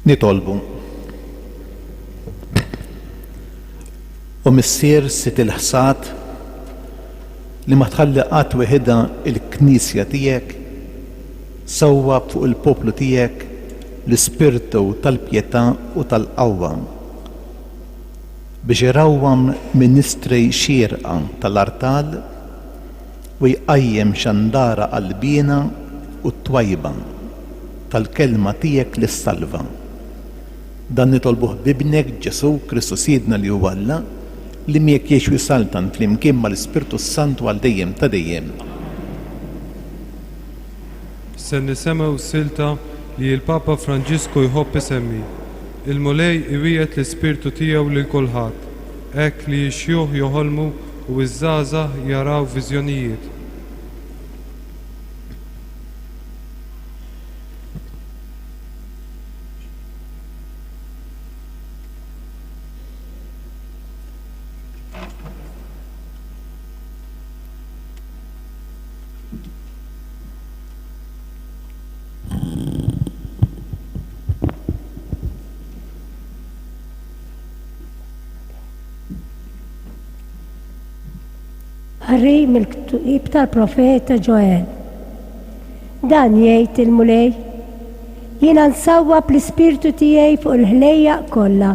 Nitolbu. O Missier Sid il-ħsad, li ma tħalli qatt weħidha l-Knisja tiegħek, sawwab fuq il-poplu tiegħek l-ispirtu tal-pjetà u tal-qawwa, biex irawwam ministri xierqa tal-artal u jqajjem xandara qalbiena u twajba tal-Kelma tiegħek li ssalva. Dan nitolbuh b'Ibnek Ġesù Kristu Sidna li hu Alla, li miegħek jgħix u jsaltan flimkien mal-Ispirtu s-Santu għal dejjem ta' dejjem. Se nisemgħu silta li l-Papa Franġisku jħobb isemmi, Il-Mulej iwiegħed l-Ispirtu tiegħu lil kulħadd, hekk li x-xjuħ joħolmu u ż-żgħażagħ jaraw viżjonijiet. Qari mill-ktieb tal-profeta Ġoel. Dan jgħid il-Mulej, Jiena nsawwab l-ispirtu tiegħi fuq il-ħlejjaq kollha.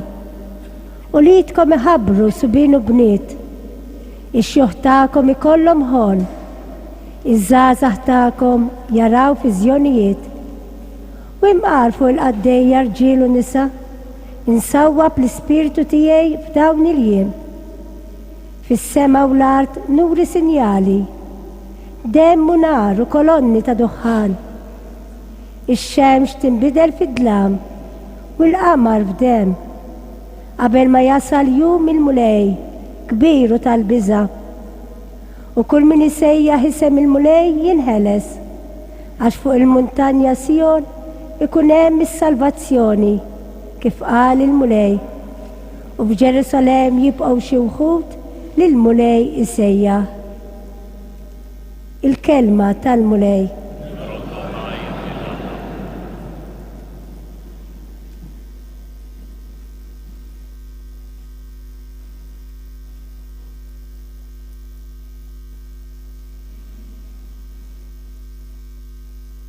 Uliedkom iħabbru subien u bniet. Ix-xjuħ tagħkom ikollhom ħolm. Iż-żgħażagħ tagħkom jaraw viżjonijiet. U imqar fuq il-qaddejja rġiel u nisa, insawwab l-ispirtu tiegħi f'dawn il-jiem. Fis-sema u l-art nuri sinjali, demm u nar u kolonni ta' duħħan. Ix-xemx tinbidel fi dlam u l-qamar f'demm, qabel ma jasal jum il-Mulej kbir u tal-biża'. U kull min isejjaħ isem il-Mulej jinħeles, għax fuq il-muntanja Sijon ikun hemm is-salvazzjoni, kif qal il-Mulej. U f'Ġerusalemm jibqgħu xi wħud li l-Mulej isejjaħ. Il-Kelma tal-Mulej.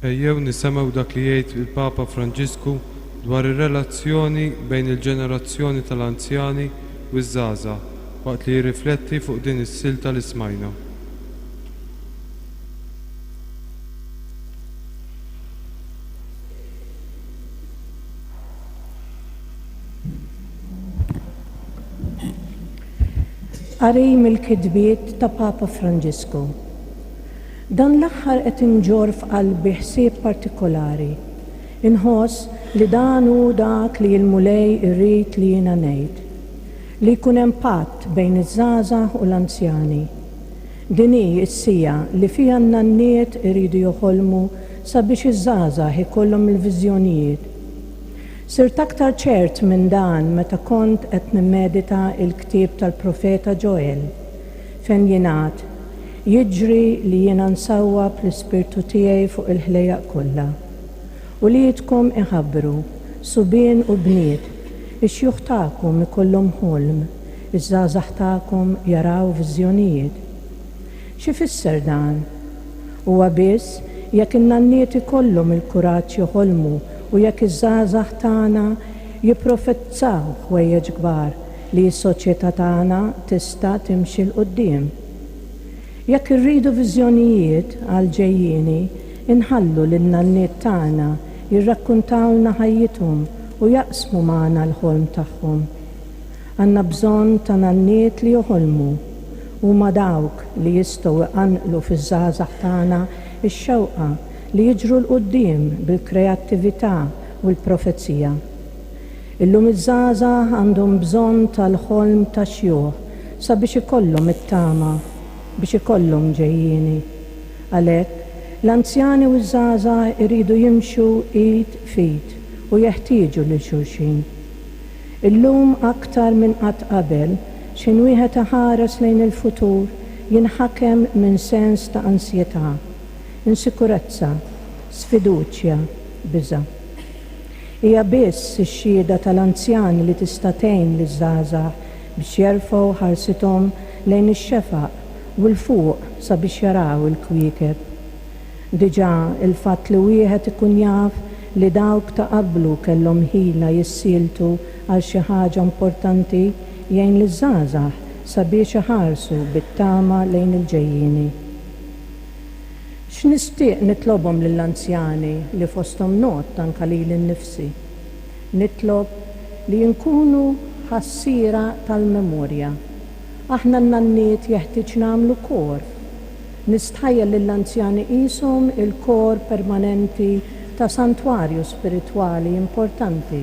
Ejjew nisemgħu dak li jgħid il-Papa Franġisku dwar ir-relazzjoni bejn il-ġenerazzjoni tal-anzjani u ż-żgħażagħ waqt li jirrifletti fuq din is-silta li smajna. Qari mill-kitbiet ta' Papa Franġisku. Dan l-aħħar qed inġorr f'qalbi ħsieb partikolari. Inħoss li dan hu dak li l-Mulej irid li jiena ngħid. Li jkun hemm patt bejn iż-żgħażagħ u l-anzjani. Din hi s-siegħa li fiha n-nanniet iridu joħolmu sabiex iż-żgħażagħ ikollhom il-viżjonijiet. Sirt aktar ċert minn dan meta kont qed nimmedita l-ktieb tal-profeta Ġoel, fejn jingħad, Jiġri li jiena nsawwab l-Ispirtu tiegħi fuq il-ħlejjaq kollha. Uliedkom iħabbru, subien u bniet, ix-xjuħ tagħkom ikollhom ħolm, iż-żgħażagħ tagħkom jaraw viżjonijiet. X'ifisser dan? Huwa biss jekk in-nanniet ikollhom il-kuraġġ joħolmu u jekk iż-żgħażagħ tagħna jipprofezzaw ħwejjeġ kbar li s-soċjetà tagħna tista' timxi 'l quddiem. Jekk irridu viżjonijiet għall-ġejjieni, inħallu lin-nanniet tagħna jirrakkuntawlna ħajjithom u jaqsmu magħna l-ħolm tagħhom. Għandna bżonn ta' nanniet li joħolmu. Huma dawk li jistgħu jqanqlu fiż-żgħażagħ tagħna x-xewqa li jiġru 'l quddiem bil-kreattività u l-profezija. Illum iż-żgħażagħ għandhom bżonn tal-ħolm tax-xjuħ sabiex ikollhom it-tama, biex ikollhom ġejjieni. Għalhekk, l-anzjani u ż-żgħażagħ iridu jimxu id f'id u jeħtieġu lil xulxin. Illum aktar minn qatt qabel, x'ħin wieħed iħares lejn il-futur jinħakem minn sens ta' ansjetà, insikurezza, sfiduċja, biża'. Hija biss ix-xhieda tal-anzjani li tista' tgħin liż-żgħażagħ biex jerfgħu ħarsithom lejn ix-xefaq u 'l fuq sabiex jaraw il-kwiekeb. Diġà il-fatt li wieħed ikun jaf li dawk ta' qablu kellhom ħila jissieltu għal xi ħaġa importanti jgħin liż-żgħażagħ sabiex iħarsu bit-tama lejn il-ġejjieni. X'nixtieq nitlobhom lill-anzjani li fosthom ngħodd anke lili nnifsi? Nitlob li nkunu ħassiera tal-memorja. Aħna n-nanniet jeħtieġ nagħmlu kor. Nistħajjel lill-anzjani qishom il-kor permanenti ta' santwarju spiritwali importanti,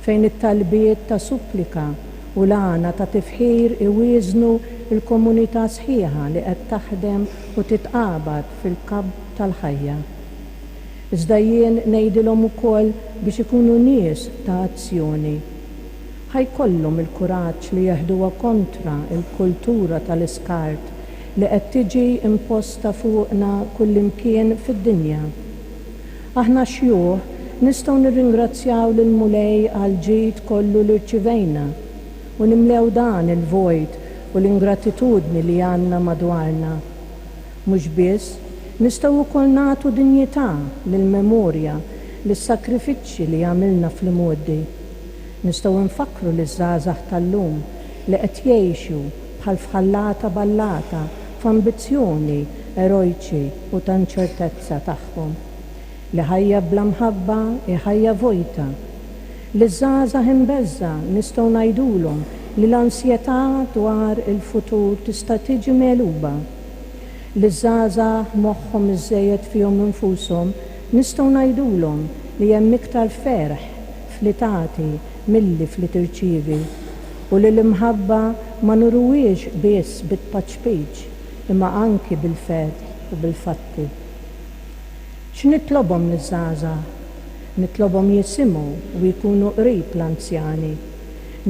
fejn it-talbiet ta' supplika u l-għana ta' tifħir iwieżnu l-komunità sħiħa li qed taħdem u titqabad fil-kabb tal-ħajja. Iżda jien ngħidilhom ukoll biex ikunu nies ta' azzjoni. Ħa jkollhom il-kuraġġ li jeħduha kontra l-kultura tal-iskart li qed tiġi imposta fuqna kullimkien fid-dinja. Aħna x-xjuħ nistgħu nirringrazzjaw lill-Mulej għall-ġid kollu li rċivejna u nimlew dan il-vojt u l-ingratitudni li għandna madwarna. Mhux biss, nistgħu wkoll nagħtu dinjità lill-memorja lis-sagrifiċċji li għamilna fl-imgħoddi. Nistgħu nfakkru liż-żgħażagħ tal-lum li qed jgħixu bħal f'ħallata ballata f'ambizzjoni erojċi u ta' inċertezza tagħhom, li ħajja bla mħabba hi ħajja vojta. Liż-żgħażagħ imbeżża' nistgħu ngħidulhom li l-ansjetà dwar il-futur tista' tiġi megħluba. Liż-żgħażagħ moħħhom iżżejjed fihom infushom nistgħu ngħidulhom li hemm iktar ferħ f'li tagħti milli f'li tirċievi, u li l-imħabba ma nuruhiex biss bit-tpaċpiċ imma anki bil-ferħ u bil-fatti. X'nitlobhom liż-żgħażagħ? Nitlobhom jisimgħu u jkunu qrib l-anzjani.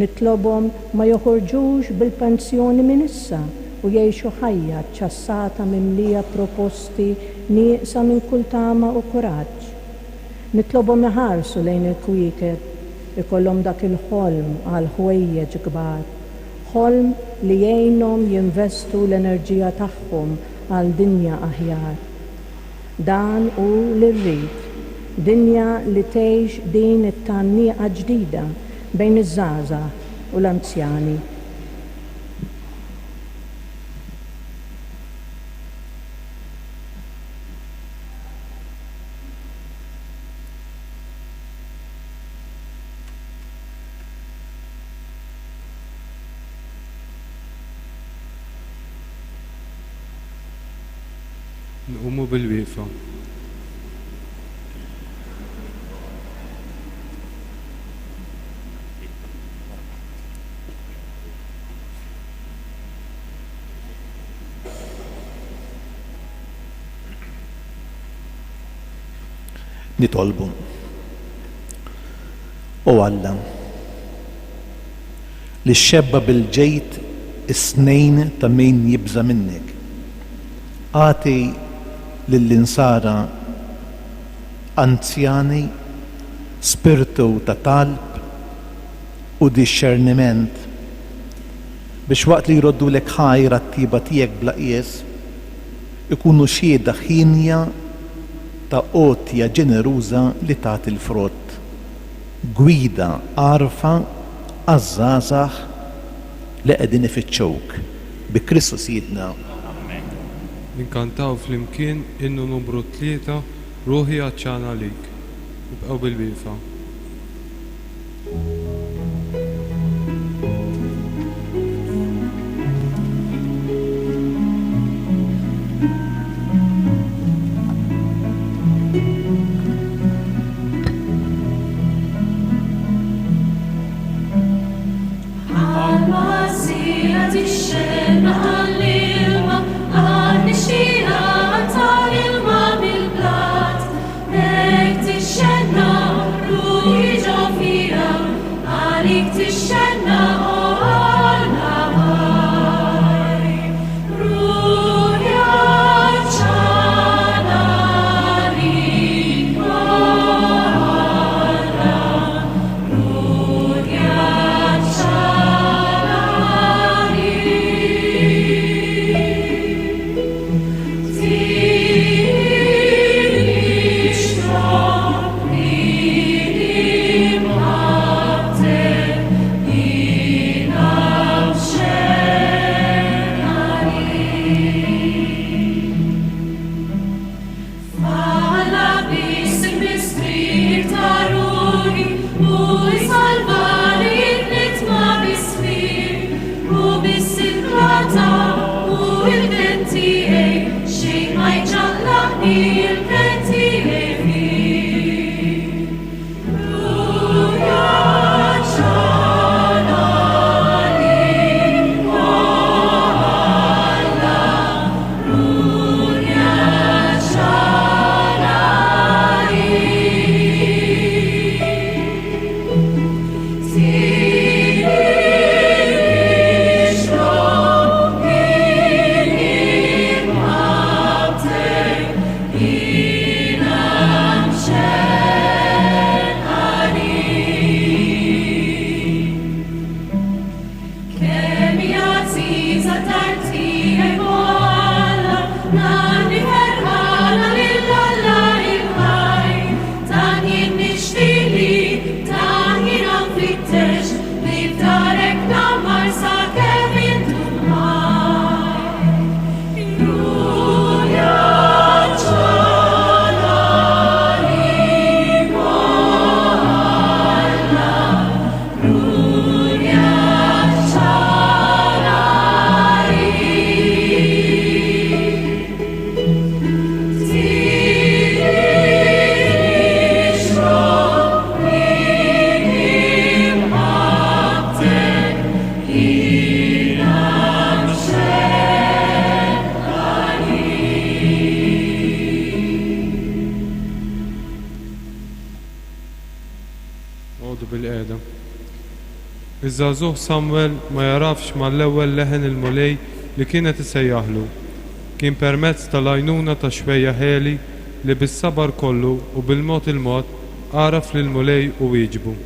Nitlobhom ma joħorġux bil-pensjoni minn issa u jgħixu ħajja ċċassata mimlija proposti nieqsa minn kull tama u kuraġġ. Nitlobhom iħarsu lejn il-kwiekeb, ikollhom dak il-ħolm għal ħwejjeġ kbar, ħolm li jgħinhom jinvestu l-enerġija tagħhom għal dinja aħjar. Dan hu li rrid, dinja li tgħix din it-tgħanniqa ġdida bejn iż-żgħażagħ u l-anzjani. Nqumu bil-wieqfa. Nitolbu. O Alla, li xxebba' bil-ġid is-snejn ta' min jibża' minnek, agħti lill-insara anzjani spirtu ta' talb u dixxerniment biex waqt li jroddulek ħajr għat-tjieba tiegħek bla qies, ikunu xhieda hienja ta' għotja ġeneruża li tagħti l-frott, gwida għarfa għaż-żgħażagħ li qegħdin ifittxuk. Bi Kristu Sidna. Ammen. Inkantaw flimkien innu numru 3, Ruħi għatxana għalik. Ibqgħu bil-wieqfa. Iż-żagħżugħ Samwel ma jagħrafx mal-ewwel leħen il-Mulej li kien qed isejjaħlu. Kien permezz tal-għajnuna ta' xwejjaħ Eli li bis-sabar kollu u bil-mod il-mod għaraf lill-Mulej u wieġbu.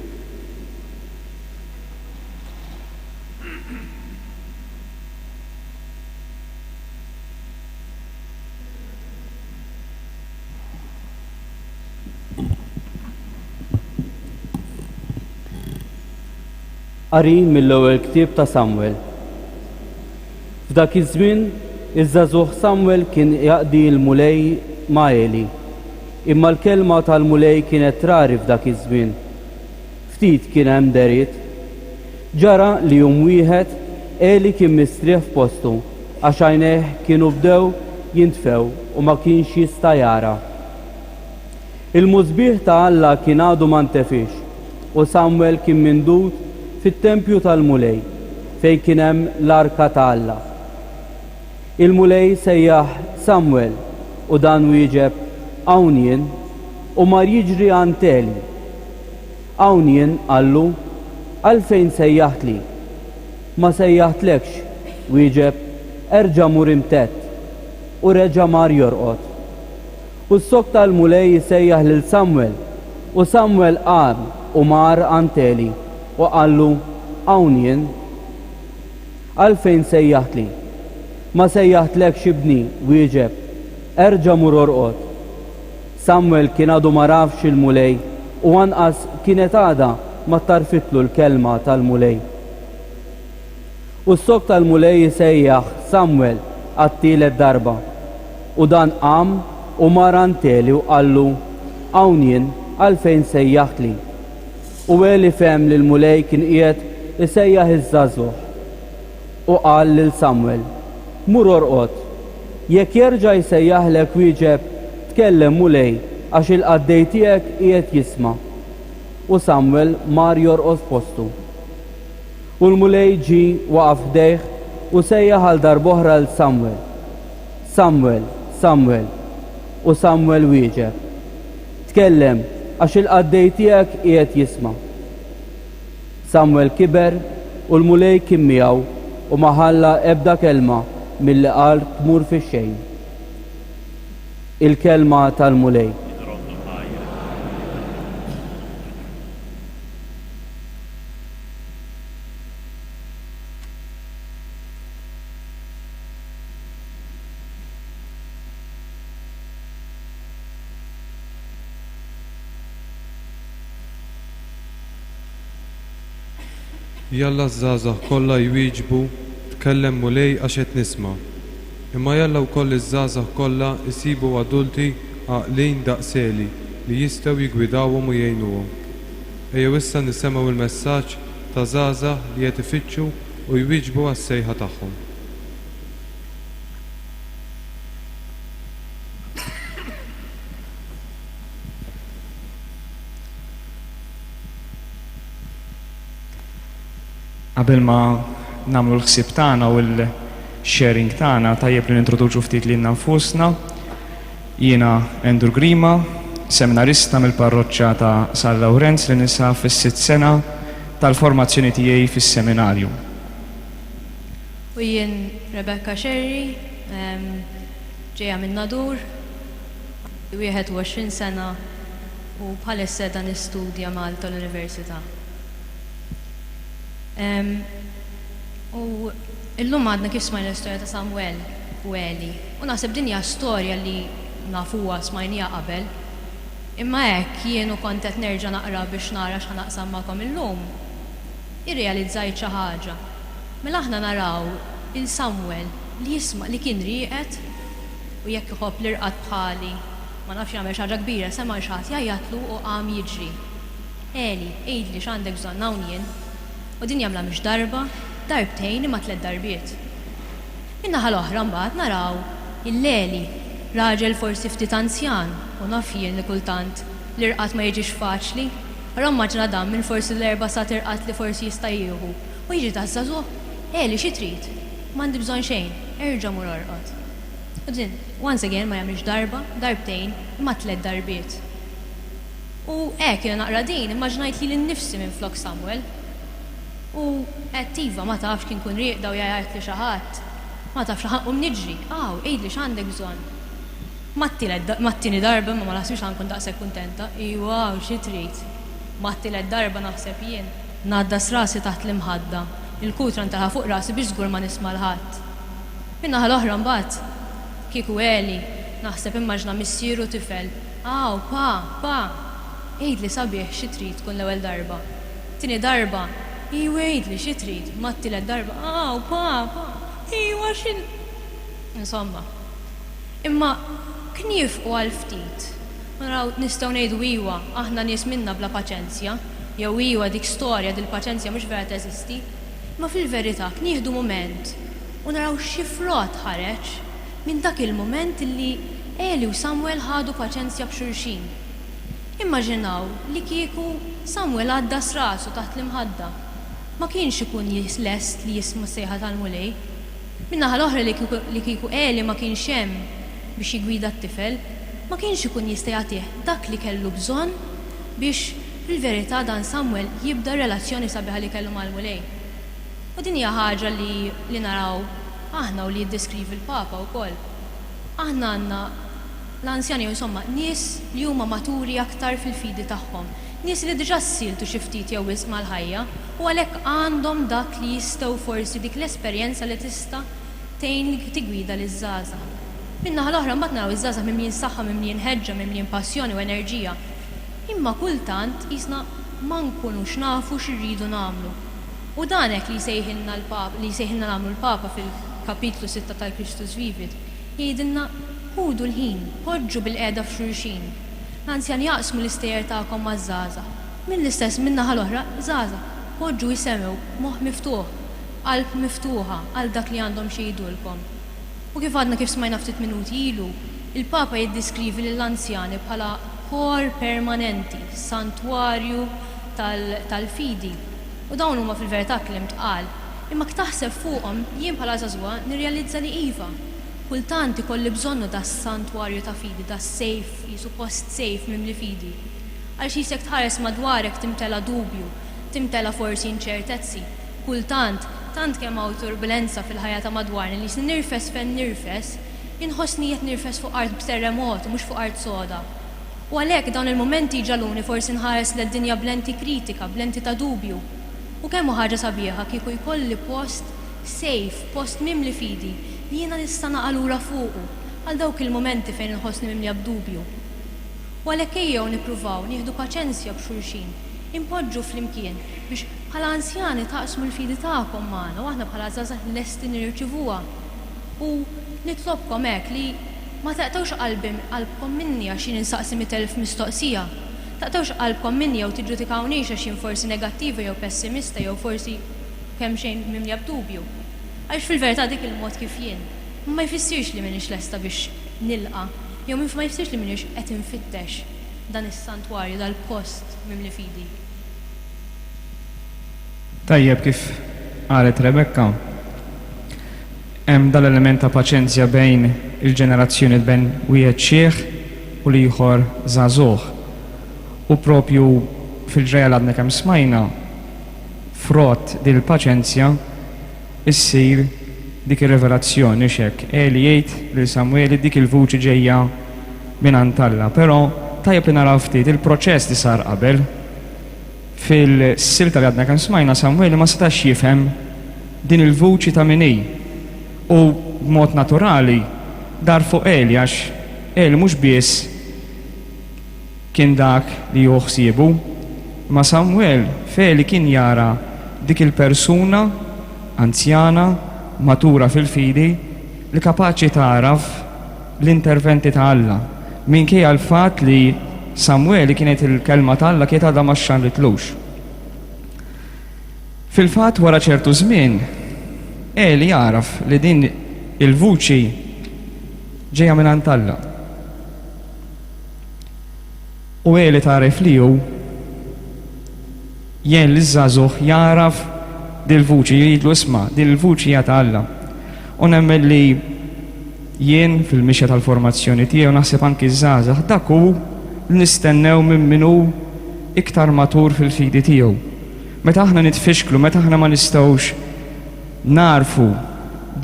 Qari mill-ewwel ktieb ta' Samwel. F'dak iż-żmien, iż-żagħżugħ Samwel kien jaqdi l-Mulej ma' Eli. Imma l-kelma tal-Mulej kienet rari f'dak iż-żmien. Ftit kien hemm dehriet. Ġara li jum wieħed, Eli kien mistrieħ f'postu, għax għajnejh kienu bdew jintfew u ma kienx jista' jara. Il-musbieħ ta' Alla kien għadu ma ntefiex, u Samwel kien mindud fit-tempju tal-Mulej, fejn kien hemm l-arka ta' Alla. Il-Mulej sejjaħ Samwel, u dan wieġeb, Hawn jien, u mar jiġri għand Eli. Hawn jien, qallu, għalfejn sejjaħtli? Ma sejjaħtlekx, wieġeb, erġa' mur imtedd. U reġa' mar jorqod. U ssokta l-Mulej isejjaħ lil Samwel, u Samwel qam u mar għand Eli, u qallu, Hawn jien. Għalfejn sejjaħtli? Ma sejjaħtlekx, ibni, wieġeb, erġa' mur orqod. Samwel kien għadu m'għarafx il-Mulej, u anqas kienet għadha ma tgħarrfitlu l-kelma tal-Mulej. U ssokta l-Mulej isejjaħ Samwel għat-tielet darba. U dan qam u mar għand Eli u qallu, Hawn jien, għalfejn sejjaħtli? U Eli fehem li l-Mulej kien qiegħed isejjaħ iż-żagħżugħ. U qal lil Samwel, Mur orqod. Jekk jerġa' jsejjaħlek wieġeb, Tkellem, Mulej, għax il-qaddej tiegħek qiegħed jisma'. U Samwel mar jorqod f'postu. U l-Mulej ġie waqaf ħdejh u sejjaħ għal darb'oħra 'l Samwel, Samwel, Samwel. U Samwel wieġeb, Tkellem, għax il-qaddej tiegħek qiegħed jisma'. Samwel kiber u l-Mulej kien miegħu u ma ħalla ebda kelma milli qal tmur fix-xejn. Il-Kelma tal-Mulej. Jalla ż-żgħażagħ kollha jwieġbu, Tkellem Mulej għax qed nisma'. Imma jalla wkoll iż-żgħażagħ kollha jsibu adulti għaqlin daqs Eli li jistgħu jiggwidawhom u jgħinuhom. Ejjew issa nisemgħu l-messaġġ ta' żgħażagħ li qed ifittxu u jwieġbu għas-sejħa tagħhom. Qabel ma nagħmlu l-ħsieb tagħna u l-sharing tagħna, tajjeb li nintroduċu ftit lilna nfusna. Jiena Andrew Grima, seminarista mill-parroċċa ta' San Lawrenz li ninsab fis-sitt sena tal-formazzjoni tiegħi fis-seminarju. U jien Rebecca Scerri, ġejja min-Nadur, 21 sena u bħalissa qiegħda nistudja Malta l-Università. U illum għadna kif smajna l-istorja ta' Samwel u Eli. U naħseb din hija storja li nafuha, smajniha qabel. Imma hekk jien u kont qed nerġa' naqra biex nara x'ħa naqsam magħkom illum, irrealizzajt xi ħaġa. Mela aħna naraw 'il Samwel li jisma' li kien rieqed u jekk iħobb l-irqad bħali, ma nafx jagħmel xi ħaġa kbira, sema' 'l xi ħadd jgħajjatlu u qam jiġri. Eli, għidli x'għandek bżonn hawn jien. U din jagħmilha mhix darba, darbtejn imma tlett darbiet. Min-naħa l-oħra mbagħad naraw 'il Eli, raġel forsi ftit anzjan u naf jien li kultant l-irqad ma jiġix faċli, però immaġina dan minn forsi l-erba' sagħat irqad li forsi jista' jieħu u jiġi daż-żagħżugħ, Eli xi trid? M'għandi bżonn xejn, erġa' mur orqod. U din, once again ma jagħmilx darba, darbtejn, imma tlett darbiet. U hekk jiena naqra din, immaġinajt lili nnifsi minflok Samwel. U għedt iva, ma tafx kien nkun rieqda u jgħajjatli xi ħadd. Ma tafx ħa nqum niġri. Aw, għidli x'għandek bżonn. Mat-tielet, mat-tieni darba imma ma naħsibx ħa nkun daqshekk kuntenta. Iwa, u xi trid? Mat-tielet darba naħseb jien. Ngħaddas rasi taħt l-imħadda, il-kutra ntelgħa fuq rasi biex żgur ma nisma' 'l ħadd. Min-naħa l-oħra mbagħad, kieku Eli, naħseb immaġna missier u tifel, Aw, pa, pa! Għidli sabiħ xi trid tkun l-ewwel darba. Tieni darba, Iwa għidli xi trid, mat-tielet darba, Aw, pa, pa, iwa xi. Insomma. Imma kniefqu għal ftit u naraw nistgħu ngħidu iwa, aħna nies minna bla paċenzja, jew iwa dik storja dil-paċenzja mhux vera teżisti. Imma fil-verità knieħdu mument u naraw xi frott ħareġ minn dak il-mument li Eli u Samwel ħadu paċenzja b'xulxin. Immaġinaw li kieku Samwel għaddas rasu taħt l-imħadda. Ma kienx ikun lest li jisma' s-sejħa tal-Mulej. Min-naħa l-oħra li kieku li kieku Eli ma kienx hemm biex jiggwida t-tifel, ma kienx ikun jista' jagħtih dak li kellu bżonn biex fil-verità dan Samwel jibda r-relazzjoni sabiħa li kellu mal-Mulej. U din hija ħaġa li li naraw aħna u li jiddeskrivi l-Papa wkoll. Aħna għandna l-anzjani jew insomma nies li huma maturi aktar fil-fidi tagħhom, nies li diġà ssieltu xi ftit jew wisq mal-ħajja u għalhekk għandhom dak li jistgħu forsi dik l-esperjenza li tista' tgħin tiggwida liż-żgħażagħ. Min-naħa l-oħra mbagħad naraw iż-żgħażagħ mimlijin saħħa, mimlijin ħeġġa, mimlijin passjoni u enerġija. Imma kultant qisna ma nkunux nafu x'irridu nagħmlu. U dan hekk li jsejħilna l-Papa, li jsejħilna nagħmlu l-Papa fil-kapitlu sitta tal-Christus Vivit. Jgħidilna, Ħudu l-ħin, poġġu bilqiegħda f'xulxin. L-anzjani aqsmu l-istejjer tagħkom maż-żgħażagħ. Mill-istess, min-naħa l-oħra, żgħażagħ, poġġu isemgħu b'moħħ miftuħ, b'qalb miftuħa għal dak li għandhom xi jgħidulkom. U kif għadna kif smajna ftit minuti ilu, il-Papa jiddiskrivi lill-anzjani bħala kor permanenti, santwarju tal-fidi. U dawn huma fil-verità kliem tqal. Imma ktaħseb fuqhom, jien bħala żagħżugħa nirrealizza li iva, kultant ikolli bżonnu das-santwarju ta' fidi, das-safe, qisu post safe mimli fidi. Għaliex qisek tħares madwarek timtela dubju, timtela forsi inċertezzi. Kultant, tant kemm hawn turbulenza fil-ħajja ta' madwarna li qisni nirfes fejn nirfes, inħossni qed nirfes fuq art b'terremot u mhux fuq art soda. U għalhekk dawn il-mumenti jġagħluni forsi nħares led-dinja b'lenti kritika, b'lenti ta' dubju. U kemm hu ħaġa sabiħa kieku jkolli post safe, post mimli fidi, li jiena nista' naqa' lura fuqu għal dawk il-mumenti fejn inħossni mimlija b'dubju. U għalhekk ejjew nippruvaw nieħdu paċenzja b'xulxin, inpoġġu flimkien biex bħala anzjani taqsmu l-fidi tagħkom magħna u aħna bħala żgħażagħ lesti nirċivuha. U nitlobkom hekk li ma taqtgħux qalbi qalbkom minni għax jien insaqsi 100,000 mistoqsija. Taqtgħux qalbkom minni jew tiġġudikawnix għax jien forsi negattiva jew pessimista jew forsi kemxejn mimlija b'dubju. Għaliex fil-verità dik il-mod kif jien. Ma ma jfissirx li m'iniex lesta biex nilqa' jew ma jfissirx li m'iniex qed infittex dan is-santwarju, dal-post mimli fidi. Tajjeb kif qalet Rebecca, hemm dal-element ta' paċenzja bejn il-ġenerazzjoni bejn wieħed xiħ u l-ieħor żagħżugħ. U propju fil-ġrajja li għadna kemm smajna, frott din il-paċenzja issir dik ir-rivelazzjoni, hux hekk? Eli jgħid lil Samweli dik il-vuċi ġejja mingħand Alla. Però tajjeb li naraw ftit il-proċess li sar qabel. Fil-silta li għadna kemm smajna Samweli ma setax jifhem din il-vuċi ta' min hi. U b'mod naturali dar fuq Eli għax Eli mhux biss kien dak li jieħu ħsiebu. Imma Samwel f'Eli kien jara dik il-persuna anzjana, matura fil-fidi, li kapaċi tagħraf l-interventi ta' Alla, minkejja l-fatt li Samweli kienet il-kelma ta' Alla kienet għadha ma xxanritlux. Fil-fatt wara ċertu żmien, Eli għaraf li din il-vuċi ġejja mingħand Alla. U Eli tagħrif li hu jgħin liż-żagħżugħ jagħraf dil-vuċi, jgħidlu isma' din il-vuċi hija ta' Alla. U nemmen li jien fil-mixja tal-formazzjoni tiegħi u naħseb anki ż-żgħażagħ dak hu li nistennew minn min hu iktar matur fil-fidi tiegħu. Meta aħna nitfixklu, meta aħna ma nistgħux nagħrfu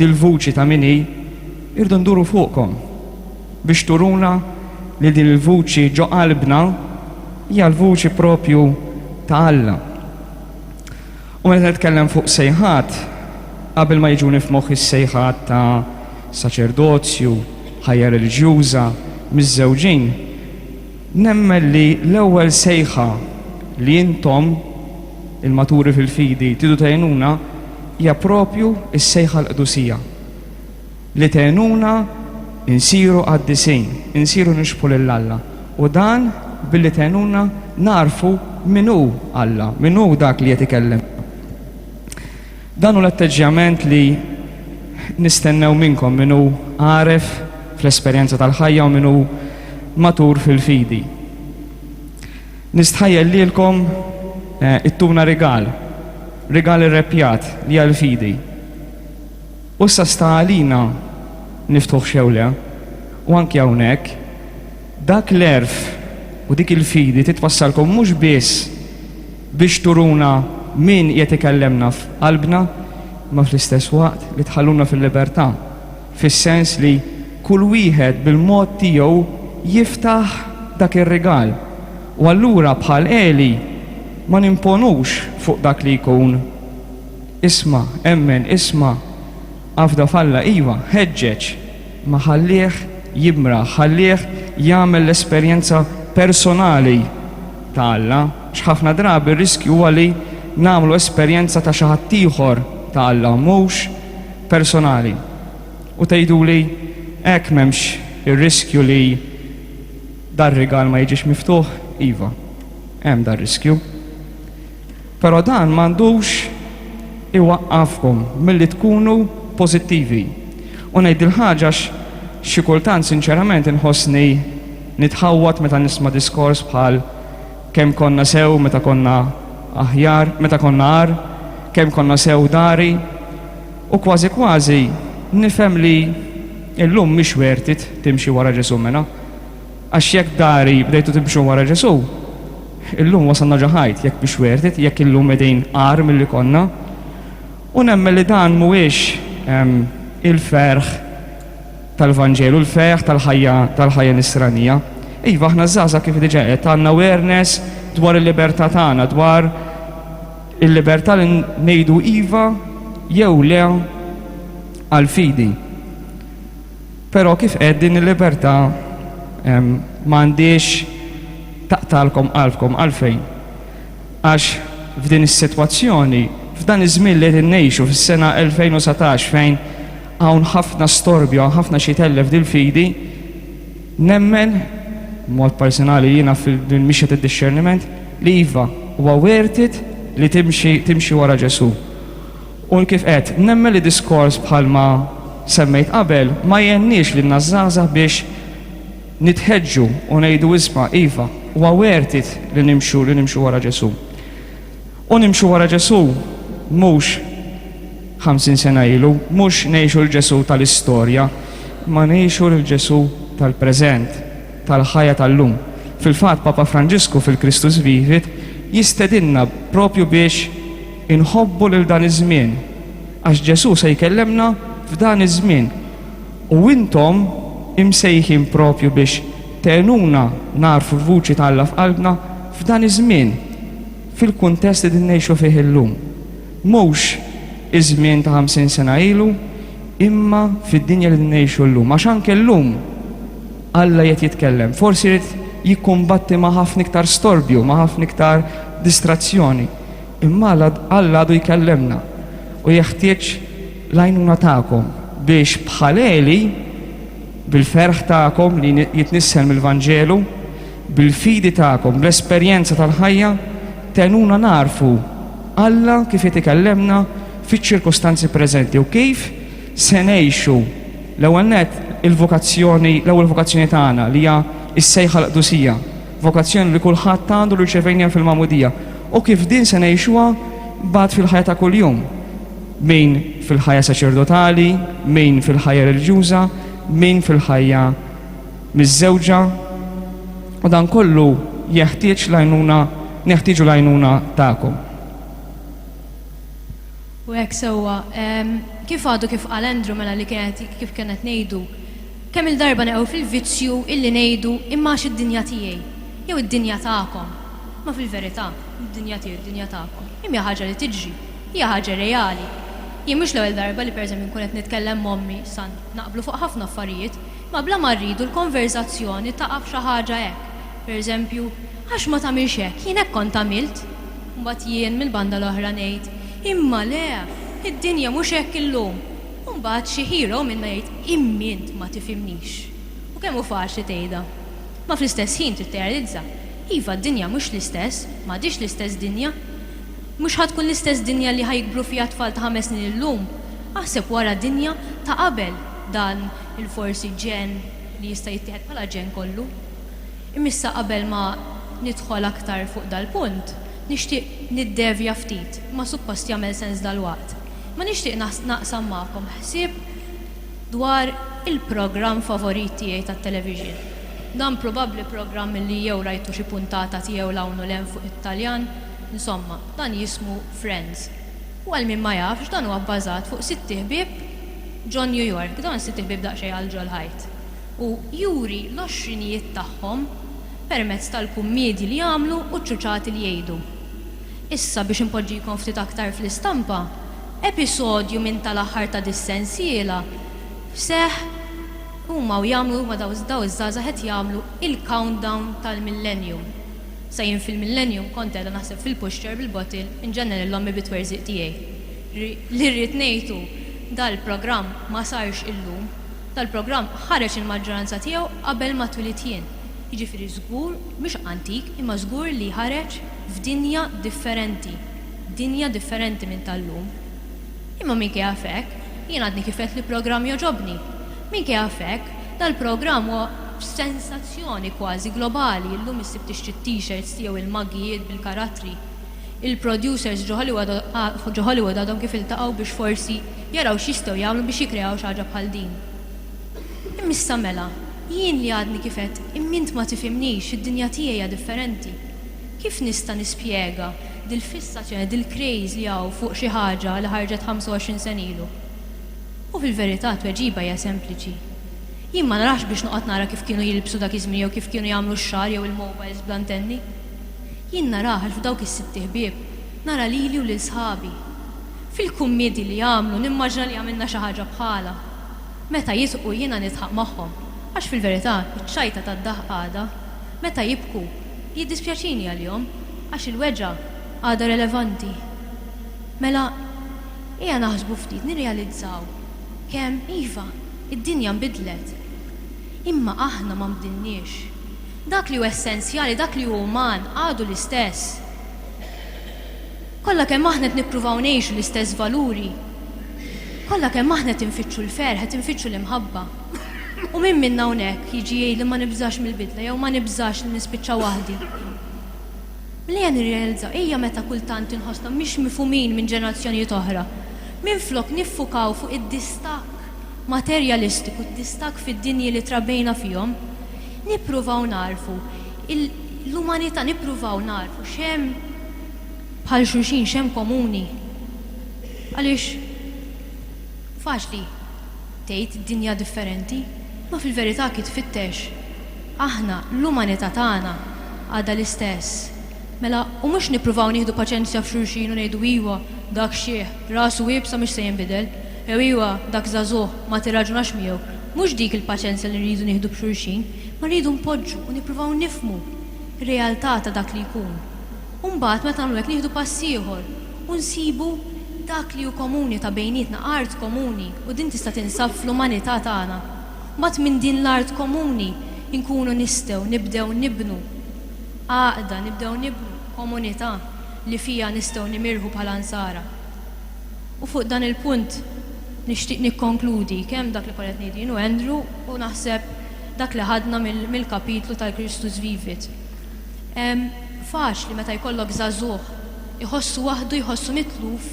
dil-vuċi ta' min hi, irridu nduru fuqkom biex turuna li din il-vuċi ġo qalbna hija l-vuċi propju ta' Alla. U meta nitkellem fuq sejħat, qabel ma jiġuni f'moħħi s-sejħat ta' saċerdozju, ħajja reliġjuża, miżżewġin, nemmen li l-ewwel sejħa li intom, il-maturi fil-fidi, tridu tgħinuna hija propju s-sejħa għall-qdusija. Li tgħinuna nsiru qaddisin, insiru nixbħu lil Alla, u dan billi tgħinuna nagħrfu min hu Alla, min hu dak li qed ikellimna. Dan hu l-atteġġjament li nistennew minnkom, min hu għaref fl-esperjenza tal-ħajja u min hu matur fil-fidi. Nistħajjel lilkom ittuna rigal, rigal irreppjat li hija l-fidi. U issa sta għalina niftħuh jew le. U anki hawnhekk, dak l-għerf u dik il-fidi titwassalkom mhux biss biex turuna min qiegħed ikellemna f'qalbna, imma fl-istess waqt li tħalluna fil-libertà, fis-sens li kull wieħed bil-mod tiegħu jiftaħ dak ir-rigal. U allura bħal Eli ma nimponux fuq dak li jkun. Isma', emmen, isma', afda f'Alla, iva, ħeġġeġ, imma ħallih jimraħ, ħallih jagħmel l-esperjenza personali ta' Alla, għax ħafna drabi r-riskju huwa li nagħmlu esperjenza ta' xi ħaddieħor ta' Alla u mhux personali. U tgħiduli, hekk m'hemmx ir-riskju li dar-rigal ma jiġix miftuħ? Iva, hemm dar-riskju. Però dan m'għandux iwaqqafkom milli tkunu pożittivi. U ngħid dil-ħaġa għax xi kultant sinċerament inħossni nitħawwad meta nisma' diskors bħal kemm konna sew meta konna aħjar, meta konna agħar, kemm konna sew dari, u kważi kważi nifhem li illum mhix worth it timxi wara Ġesù mela. Għax jekk dari bdejtu timxu wara Ġesù, illum wasalna ġo ħajt, jekk mhix worth it, jekk illum qegħdin agħar milli konna. U nemmen li dan mhuwiex il-ferħ tal-Vanġelu, il-ferħ tal-ħajja tal-ħajja nisranija. Iva, aħna żgħażagħ kif diġà għedt, għandna awareness dwar il-libertà tagħna, dwar il-libertà li ngħidu iva jew le għall-fidi. Però kif għedt din il-libertà m'għandhiex taqtagħlkom qalbkom. Għalfejn? Għax f'din is-sitwazzjoni, f'dan iż-żmien li qegħdin ngħixu fis-sena 2019 fejn hawn ħafna storbju, hawn ħafna xi jtellef dil-fidi, nemmen, b'mod personali jiena fil-mixja tad-dixxerniment, li iva, huwa worth it li timxi timxi wara Ġesù. U kif għedt, nemmen li diskors bħalma semmejt qabel ma jgħinniex lilna ż-żgħażagħ biex nitħeġġu u ngħidu isma' iva, huwa worth it li nimxu li nimxu wara Ġesù. U nimxu wara Ġesù mhux 50 sena ilu, mhux ngħixu 'l Ġesù tal-istorja, imma ngħixu lil Ġesù tal-preżent, tal-ħajja tal-lum. Fil-fatt Papa Franġisku fil-Christus Vivit jistedinna propju biex Inħobbu lil dan iż-żmien, għax Ġesù se jkellemna f'dan iż-żmien. U intom imsejħin propju biex tgħinuna nagħrfu l-vuċi ta' Alla f'qalbna f'dan iż-żmien, fil-kuntest li qegħdin ngħixu fih illum. Mhux iż-żmien ta' 50 sena ilu, imma fid-dinja li qegħdin ngħixu llum. Għax anke llum Alla qiegħed jitkellem. Forsi jrid jikkumbatti ma' ħafna iktar storbju, ma' ħafna iktar distrazzjoni. Imma Alla għadu jkellemna u jeħtieġ l-għajnuna tagħkom biex bħal Eli, bil-ferħ tagħkom li jitnissel mill-Vanġelu, bil-fidi tagħkom, bl-esperjenza tal-ħajja, tgħinuna nagħrfu Alla kif qed ikellemna fiċ-ċirkustanzi preżenti u kif se ngħixu l-ewwel nett il-vokazzjoni, l-ewwel vokazzjoni tagħna li hija s-sejħa għall-qdusija. Vokazzjoni li kulħadd għandu li rċevejniha fil-magħmudija u kif din se ngħixuha mbagħad fil-ħajja ta' kuljum. Min fil-ħajja saċerdotali, min fil-ħajja reliġjuża, min fil-ħajja miżżewġa. U dan kollu jeħtieġ l-għajnuna, neħtieġu l-għajnuna tagħkom. U hekk sewwa. Kif għadu kif qal Andrew mela li kienet kif kien qed ngħidu, kemm-il darba neqgħu fil-vizzju illi ngħidu imma għax id-dinja tiegħi, jew id-dinja tagħkom. Imma fil-verità, id-dinja tiegħi u d-dinja tagħkom, imma hija ħaġa li tiġri, hija ħaġa reali. Jien mhux l-ewwel darba li pereżempju nkun qed nitkellem m'ommi, sa naqblu fuq ħafna affarijiet, imma bla ma rridu l-konverżazzjoni taqa' f'xi ħaġa hekk. Pereżempju, għax ma tagħmilx hekk, jien hekk kont għamilt. Mbagħad jien mill-banda l-oħra ngħid, imma le, id-dinja mhux hekk illum. U mbagħad xi hero minna jgħid, imma int ma tifhimnix. U kemm hu faċli tgħidha. Ma fl-istess ħin trid tirrealizza, iva d-dinja mhux l-istess, m'għadhiex l-istess dinja. Mhux ħa tkun l-istess dinja li ħa jikbru fiha tfal ta' ħames snin illum. Aħseb wara dinja ta' qabel dan il-forsi ġenn li jista' jittieħed bħala ġenn kollu. Imma issa qabel ma nidħol aktar fuq dal-punt, nixtieq niddevja ftit, imma suppost jagħmel sens dalwaqt. Imma nixtieq naqsam magħkom ħsieb dwar il-programm favorit tiegħi tat-television. Dan probabbli programm li jew rajtu xi puntata tiegħu 'l hawn u 'l hemm fuq it-Taljan, insomma, dan jismu Friends. U għal min ma jafx, dan huwa bbażat fuq sitt iħbieb ġo New York. Dawn is-sitt iħbieb daqsxejn għal ġol-ħajt. U juri l-għoxrinijiet tagħhom permezz tal-kummiedji li jagħmlu u ċ-ċuċati li jgħidu. Issa biex inpoġġikom ftit aktar fl-istampa, episodju minn tal-aħħar ta' dis-sensiela seħħ huma u jagħmlu huma daw daw iż-żgħażagħ qed jagħmlu il-countdown tal-millennium. Sa jien fil-millennium kont qiegħda naħseb fil-pushchair bil-bottle inġennen lil ommi bit-twerżiq tiegħi. Li rrid ngħid hu dal-programm ma sarx illum. Dal-programm ħareġ il-maġġoranza tiegħu qabel ma twilidt jien. Jiġifieri żgur mhux antik imma żgur li ħareġ f'dinja differenti. Dinja differenti minn tal-lum. Imma minkejja f'hekk, jien għadni kif għedt li programm jogħġobni. Minkejja f'hekk, dal-programm huwa sensazzjoni kważi globali, illum issib tixtri t-t-shirts tiegħu, il-maggijiet bil-karattri. Il-producers ġo Hollywood ġo Hollywood għadhom kif iltaqgħu biex forsi jaraw x'jistgħu jagħmlu biex jikkreaw xi ħaġa bħal din. Imma issa mela, jien li għadni kif għedt imma int ma tifhimnix, id-dinja tiegħi hija differenti. Kif nista' nispjega dil-fissazzjoni, dil-craze li hawn fuq xi ħaġa li ħarġet 25 sena ilu? U fil-verità t-tweġiba hija sempliċi. Jien ma narax biex noqgħod nara kif kienu jilbsu dak iż-żmien jew kif kienu jagħmlu x-xagħar jew il-mobiles bl-antenni. Jien narah għax f'dawk is-sitt iħbieb nara lili u lil sħabi. Fil-kummiedji li jagħmlu nimmaġina li għamilna xi ħaġa bħalha. Meta jidħqu jiena nidħaq magħhom, għax fil-verità iċ-ċajta tad-daħq għadha. Meta jibku, jiddispjaċini għalihom, għax il-weġgħa għadha relevanti. Mela, ejja naħsbu ftit, nirrealizzaw kemm, iva, id-dinja nbidlet. Imma aħna ma nbdilniex. Dak li hu essenzjali, dak li hu uman, għadu l-istess. Kollha kemm aħna qed nippruvaw ngħixu l-istess valuri. Kollha kemm aħna qed infittxu l-ferħ, qed infittxu l-imħabba. U min minna hawnhekk jiġi jgħid li ma nibżax mill-bidla jew ma nibżax li nispiċċa waħdi? Mela ejja nirrealizzaw, ejja meta kultant inħossna mhix mifhumin minn ġenerazzjonijiet oħra, minflok niffukaw fuq id-distakk materjalistiku, d-distakk fid-dinji li trabbejna fihom, nippruvaw nagħrfu l-umanità, nippruvaw nagħrfu x'hemm bħal xulxin, x'hemm komuni. Għaliex faċli tgħid dinja differenti, imma fil-verità kif tfittex, aħna l-umanità tagħna għadha l-istess. Mela, u mhux nippruvaw nieħdu paċenzja f'xulxin u ngħidu iwa, dak xiħ, rasu iebsa mhux se jinbidel, jew iwa, dak żagħżugħ, ma tirraġunax miegħu. Mhux dik il-paċenzja li rridu nieħdu b'xulxin, ma rridu npoġġu u nippruvaw nifhmu r-realtà ta' dak li jkun. U mbagħad meta nagħmlu hekk nieħdu pass ieħor u nsibu dak li hu komuni ta' bejnietna, art komuni, u din tista' tinsab fl-umanità tagħna. Mbagħad minn din l-art komuni nkunu nistgħu nibdew nibnu għaqda, nibdew nibnu komunità li fiha nistgħu nimirħu bħala Nsara. U fuq dan il-punt nixtieq nikkonkludi kemm dak li kont qed ngħid jien u Andrew u naħseb dak li ħadna mill-kapitlu tal-Christus Vivit. Faċli meta jkollok żagħżugħ iħossu waħdu, jħossu mitluf,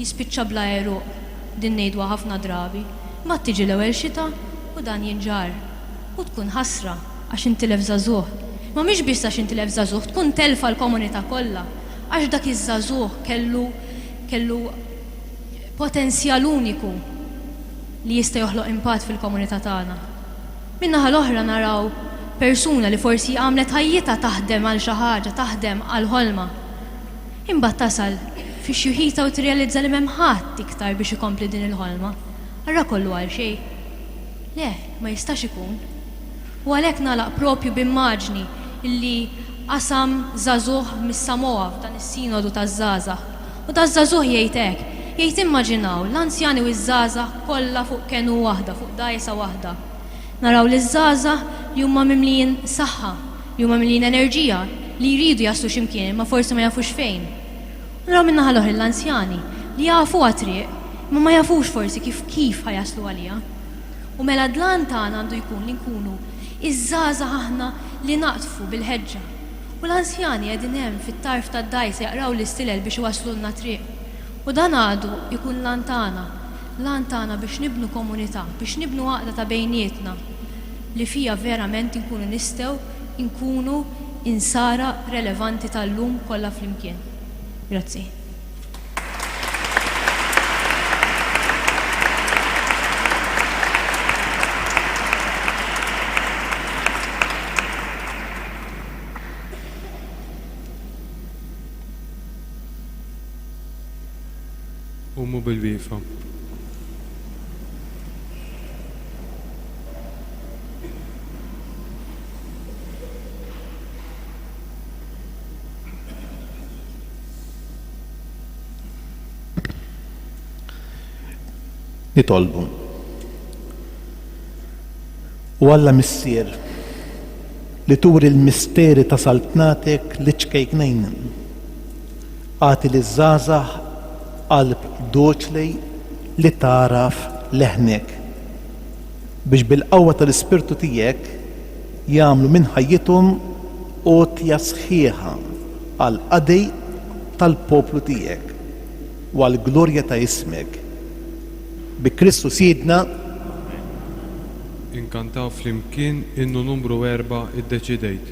jispiċċa bla għeruq. Din ngħiduha ħafna drabi. Imbagħad tiġi l-ewwel xita u dan jinġarr. U tkun ħasra għax intilef żagħżugħ. Imma mhix biss għax intilef żagħżugħ, tkun telfa l-komunità kollha. Għax dak iż-żagħżugħ kellu kellu. potenzjal uniku li jista' joħloq impatt fil-komunità tagħna. Min-naħa l-oħra naraw persuna li forsi għamlet ħajjitha taħdem għal xi ħaġa, taħdem għal ħolma. Imbagħad tasal fi xjuħitha u tirrealizza li m'hemm ħadd iktar biex ikompli din il-ħolma. Allura kollu għalxejn? Le, ma jistax ikun. U għalhekk nagħlaq propju b'immaġni li qasam żagħżugħ mis-Samoa f'dan is-Sinodu taż-Żgħażagħ. U daż-żagħżugħ jgħid hekk, jgħid immaġinaw l-anzjani u ż-żgħażagħ kollha fuq kenu waħda, fuq dgħajsa waħda. Naraw liż-żgħażagħ li huma mimlijin saħħa, li huma mimlijin enerġija, li jridu jaslu xi mkien imma forsi ma jafux fejn. U naraw min-naħa l-oħra lill-anzjani li jafuha t-triq imma ma jafux forsi kif kif ħa jaslu għaliha. U mela l-għan tagħna għandu jkun li nkunu iż-żgħażagħ aħna li naqdfu bil-ħeġġa. U l-anzjani qegħdin hemm fit-tarf tad-dgħajsa jaqraw l-istilel biex iwasslulna t-triq. U dan għadu jkun l-għan tagħna, l-għan tagħna biex nibnu komunità, biex nibnu għaqda ta' bejnietna li fiha verament inkunu nistgħu nkunu Insara relevanti tal-lum kollha flimkien. Grazzi. Qumu bil-wieqfa. Nitolbu. O Alla Missier, li turi l-misteri ta' saltnatek liċ-ċkejknejn, agħti liż-żgħażagħ qalb doċli li tagħraf leħnek, biex bil-qawwa tal-Ispirtu tiegħek jagħmlu minn ħajjithom għotja sħiħa għall-qadi tal-poplu tiegħek u għall-glorja ta' ismek. Bi Kristu Sidna. Inkantaw flimkien innu numru erbgħa Iddeċidejt.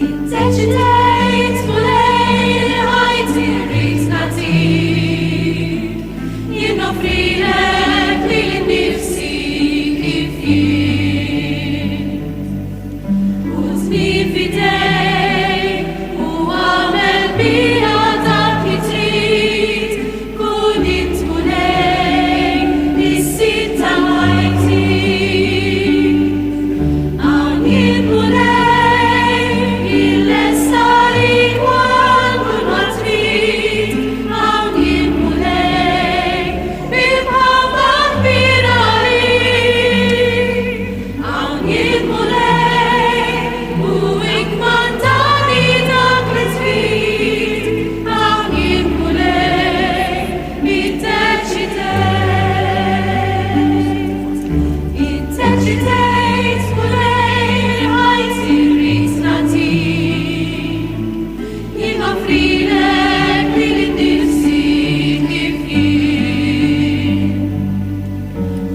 Iddeċidejt, Mulej, li ħajti rrid nagħtik. Jien noffrilek lili nnifsi kif jien. Ħudni f'idejk u agħmel bija dak li trid. Kun int Mulej, is-Sid ta' ħajti. Hawn jien Mulej, jien lest għalik u għal kulma trid. Hawn jien Mulej, bi mħabba kbira għalik. Hawn jien Mulej, u ikkmandani dak li trid. Hawn jien Mulej, iddeċidejt. Iddeċidejt Mulej li ħajti rrid nagħtik. Jien noffrilek lili nnifsi kif jien.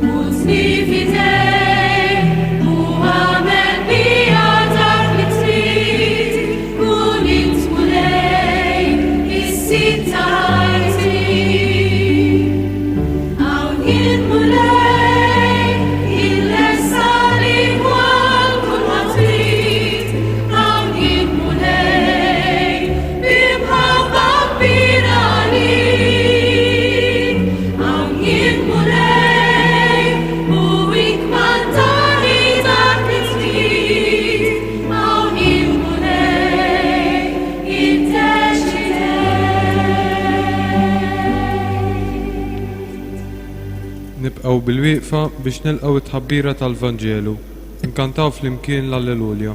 Ħudni f'idejk u agħmel bija dak li trid. Kun int Mulej, is-Sid ta' ħajti. Hawn jien Mulej, jien lest għalik u għal kulma trid. Hawn jien Mulej, bi mħabba kbira għalik. Hawn jien Mulej, u ikkmandani dak li trid. Hawn jien Mulej, iddeċidejt. Nibqgħu bilwieqfa biex nilqgħu t-tħabbira tal-Vanġelu. Inkantaw flimkien l-Alleluja.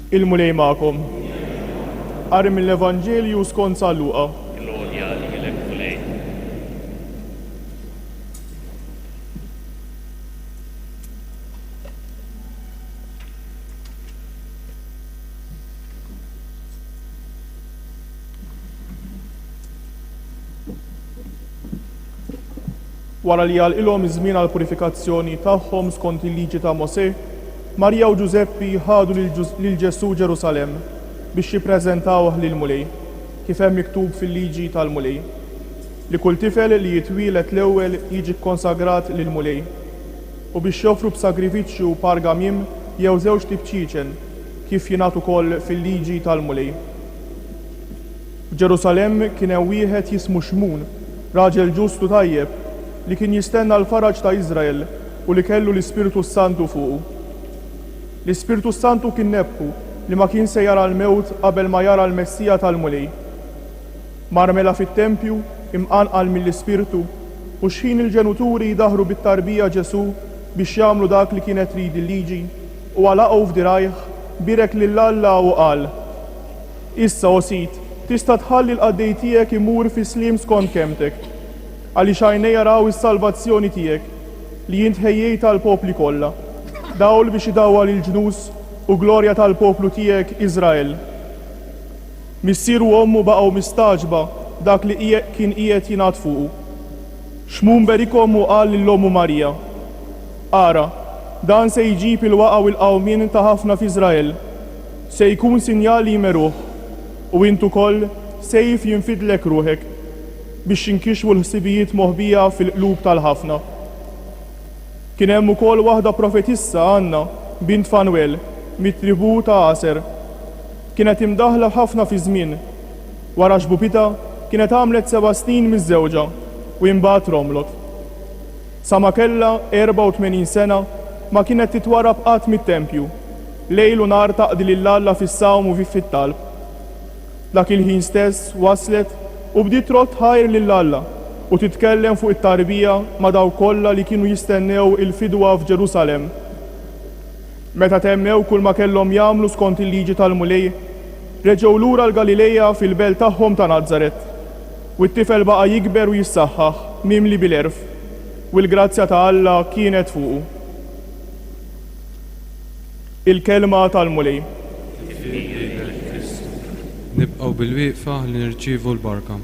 Il-Mulej magħkom. Qari mill-Evanġelju skont San Luqa. Glorja lilek Mulej. Wara li għalqilhom iż-żmien għall-purifikazzjoni tagħhom skont il-Liġi ta' Mosè, Marija u Ġużeppi ħadu lil Ġesù Ġerusalemm biex jippreżentawh lill-Mulej, kif hemm miktub fil-Liġi tal-Mulej, li kull tifel li jitwieled l-ewwel jiġi kkonsagrat lill-Mulej, u biex joffru b'sagrifiċċju par gamiem jew żewġt ibċieċen, kif jingħad ukoll fil-Liġi tal-Mulej. F'Ġerusalemm kien hemm wieħed jismu Xmun, raġel ġust u tajjeb, li kien jistenna l-faraġ ta' Iżrael u li kellu l-Ispirtu s-Santu fuqu. L-Ispirtu s-Santu kien nebbħu li ma kien se jara l-mewt qabel ma jara l-Messija tal-Mulej. Mar mela fit-tempju, imqanqal mill-Ispirtu, u xħin il-ġenuturi jdaħħru bit-tarbija Ġesù biex jagħmlu dak li kienet trid il-Liġi, huwa laqgħu f'dirgħajh, bierek lil Alla u qal, Issa, o Sid, tista' tħalli l-qaddej tiegħek imur fis-sliem skont kelmtek. Għaliex għajnejja raw is-salvazzjoni tiegħek, li int ħejjejtha għall-popli kollha, dawl biex idawwal il-ġnus u glorja tal-poplu tiegħek Iżrael. Missieru u ommu baqgħu mistagħġba b'dak li kien qiegħed jingħad fuqu. Xmun berikhom u qal lil ommu Marija, Ara, dan se jġib il-waqgħa u l-qawmien ta' ħafna f'Iżrael. Se jkun sinjal li jmeruh, u int ukoll sejf jinfidlek ruħek, biex jinkixfu l-ħsibijiet moħbija fil-qlub tal-ħafna. Kien hemm ukoll waħda profetissa, Anna, bint Fanwel, mit-tribù ta' Aser. Kienet imdaħħla ħafna fiż-żmien. Wara xbubitha, kienet għamlet seba' snin miżżewġa, u imbagħad romlot. Sa ma kellha 84 sena ma kienet titwarrab qatt mit-tempju, lejl u nhar taqdi lil Alla fis-sawm u fit-talb. Dak il-ħin stess waslet u bdiet trodd ħajr lil Alla u titkellem fuq it-tarbija ma' dawk kollha li kienu jistennew il-fidwa f'Ġerusalemm. Meta temmew kulma kellhom jagħmlu skont il-Liġi tal-Mulej, reġgħu lura l-Galileja fil-belt tagħhom ta' Nazaret. U t-tifel baqa' jikber u jissaħħaħ, mimli bil-għerf, u l-grazzja ta' Alla kienet fuqu. Il-Kelma tal-Mulej. Tifħir lilek, Kristu. Nibqgħu bilwieqfa ħalli nirċievu l-barka.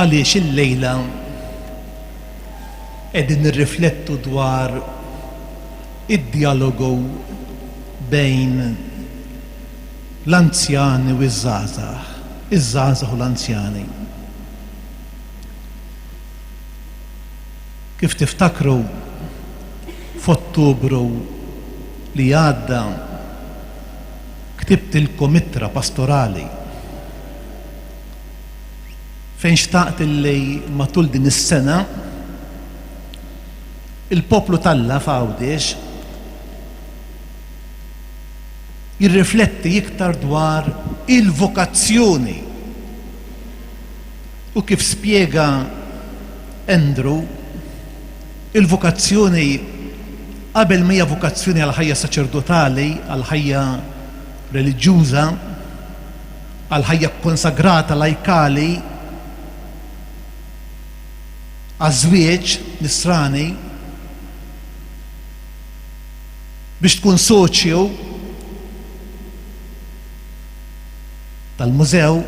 Għaliex illejla qegħdin nirriflettu dwar id-djalogu bejn l-anzjani u ż-żgħażagħ, iż-żgħażagħ u l-anzjani. Kif tiftakru, f'Ottubru li għadda ktibtilkom ittra pastorali fejn xtaqt illi matul din is-sena il-poplu t'Alla f'Għawdex jirrifletti iktar dwar il-vokazzjoni u kif spjega Andrew, il-vokazzjoni qabel ma hija vokazzjoni għall-ħajja saċerdotali, għall-ħajja reliġjuża, għall-ħajja kkonsagrata lajkali, għaż-żwieġ nisrani, biex tkun soċju tal-mużew.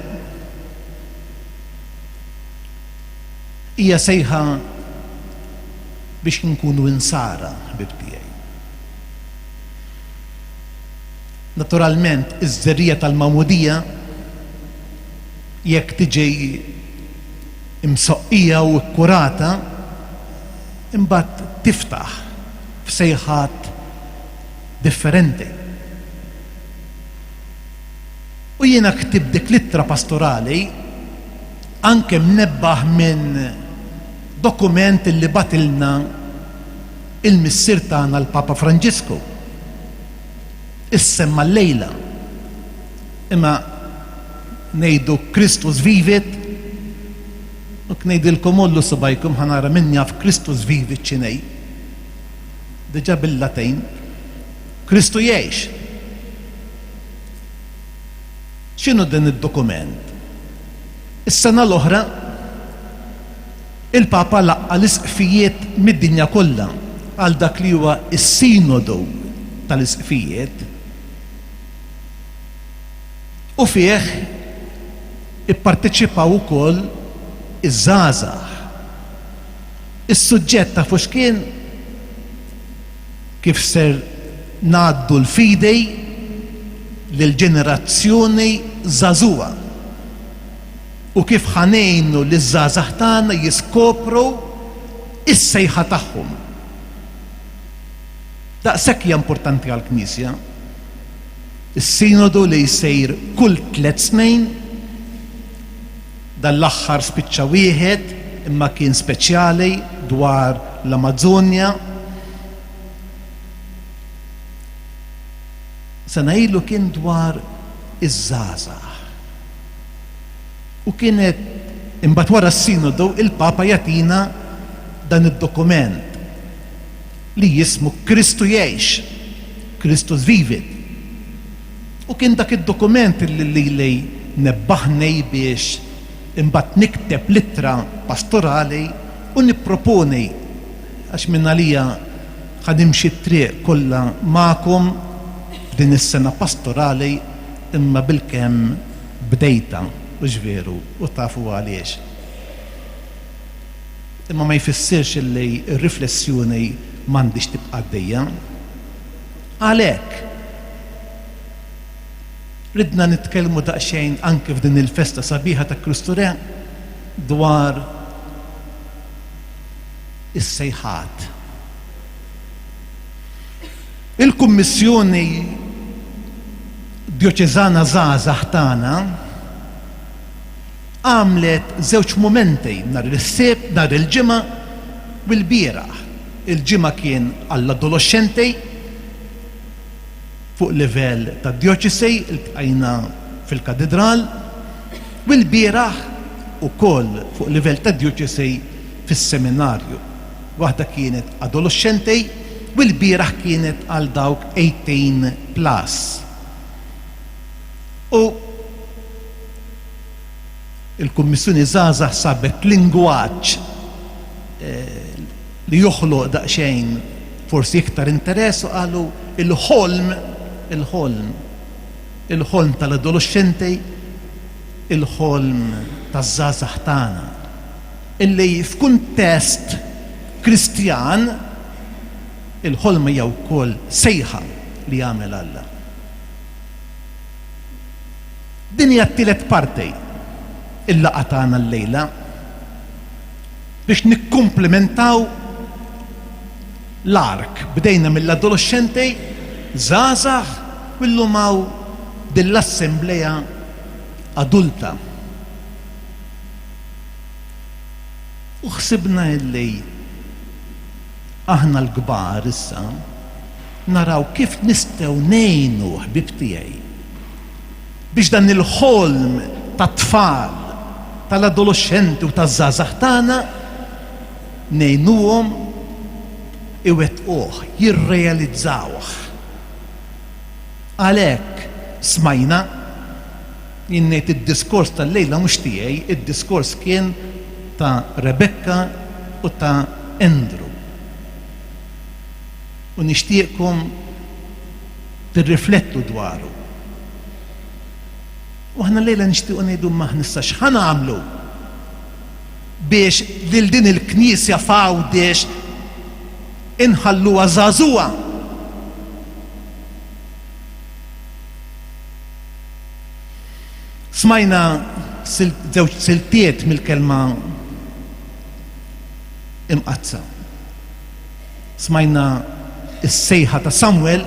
Hija sejħa biex inkunu insara, ħbieb tiegħi. Naturalment, iż-żerriegħa tal-magħmudija jekk tiġi imsoqqija u kkurata, imbagħad tiftaħ f'sejħat differenti. U jiena ktibt dik l-ittra pastorali anke mnebbaħ minn dokument li bagħtilna il-Missier tagħna l-Papa Franġisku. Issemma llejla. Imma ngħidu Christus vivit u ngħidilkom għollu subgħajkom ħa nara min jaf Christus vivit x'inhi. Diġà bil-Latin. Kristu jgħix. X'inhu dan id-dokument? Is-sena l-oħra, il-Papa laqqa' l-isqfijiet mid-dinja kollha għal dak li huwa s-Sinodu tal-Isqfijiet u fih ipparteċipaw ukoll iż-żgħażagħ. Is-suġġett tafu x'kien? Kif ser ngħaddu l-fidi lill-ġenerazzjoni żagħżugħa u kif ħa ngħinu liż-żgħażagħ tagħna jiskopru s-sejħa tagħhom. Daqshekk hija importanti għall-Knisja. Is-Sinodu li jsir kull tlett snin, dan l-aħħar spiċċa wieħed imma kien speċjali dwar l-Amażonja. Sena ilu kien dwar iż-żgħażagħ. U kienet imbagħad wara s-Sinodu il-Papa jagħtina dan id-dokument li jismu Kristu jgħix, Christus vivit. U kien dak id-dokument li lili nebbaħni biex imbagħad nikteb l-ittra pastorali u nipproponi għax mingħalija ħa nimxi t-triq kollha magħkom f'din is-sena pastorali imma bilkemm bdejtha, hux veru, u tafu għaliex. Imma ma jfissirx illi r-riflessjoni m'għandhiex tibqa' għaddejja. Għalhekk, ridna nitkellmu daqsxejn anke f'din il-festa sabiħa ta' Kristu Re dwar is-sejħat. Il-Kummissjoni Djoċeżana Żgħażagħ tagħna għamlet żewġ mumenti nhar is-Sibt, nhar il-Ġimgħa u l-bieraħ. Il-Ġimgħa kien għall-adoloxxenti fuq livell tad-djoċesi, iltqajna fil-Katidral, u l-bieraħ ukoll fuq livell tad-djoċesi fis-seminarju. Waħda kienet adoloxxenti u l-bieraħ kienet għal dawk 18 plus. U il-Kummissjoni Żgħażagħ sabet lingwaġġ li joħloq daqsxejn forsi iktar interess u qalu il-ħolm, il-ħolm, il-ħolm tal-adoloxxenti, il-ħolm taż-żgħażagħ tagħna. Illi f'kuntest Kristjan il-ħolma hija wkoll sejħa li jagħmel Alla. Din hija t-tielet parti il-laqgħa tagħna llejla biex nikkumplementaw l-ark. Bdejna mill-adoloxxenti, żgħażagħ u llum hawn din l-assemblea adulta. U ħsibna illi aħna l-kbar issa naraw kif nistgħu ngħinu ħbieb tiegħi biex dan il-ħolm tat-tfal, tal-adoloxxenti u taż-żgħażagħ tagħna ngħinuhom iwettquh, jirrealizzawh. Għalhekk smajna Jien ngħid id-diskors tal-lejla mhux tiegħi, id-diskors kien ta' Rebecca u ta' Andrew. U nixtieqkom tirriflettu dwaru. U aħna llejla nixtiequ ngħidu imma aħna issa x'ħa nagħmlu? biex lil din il-Knisja f'Għawdex inħalluha żagħżugħa. Smajna żewġ siltiet mill-Kelma Imqaddsa. Smajna s-sejħa ta' Samwel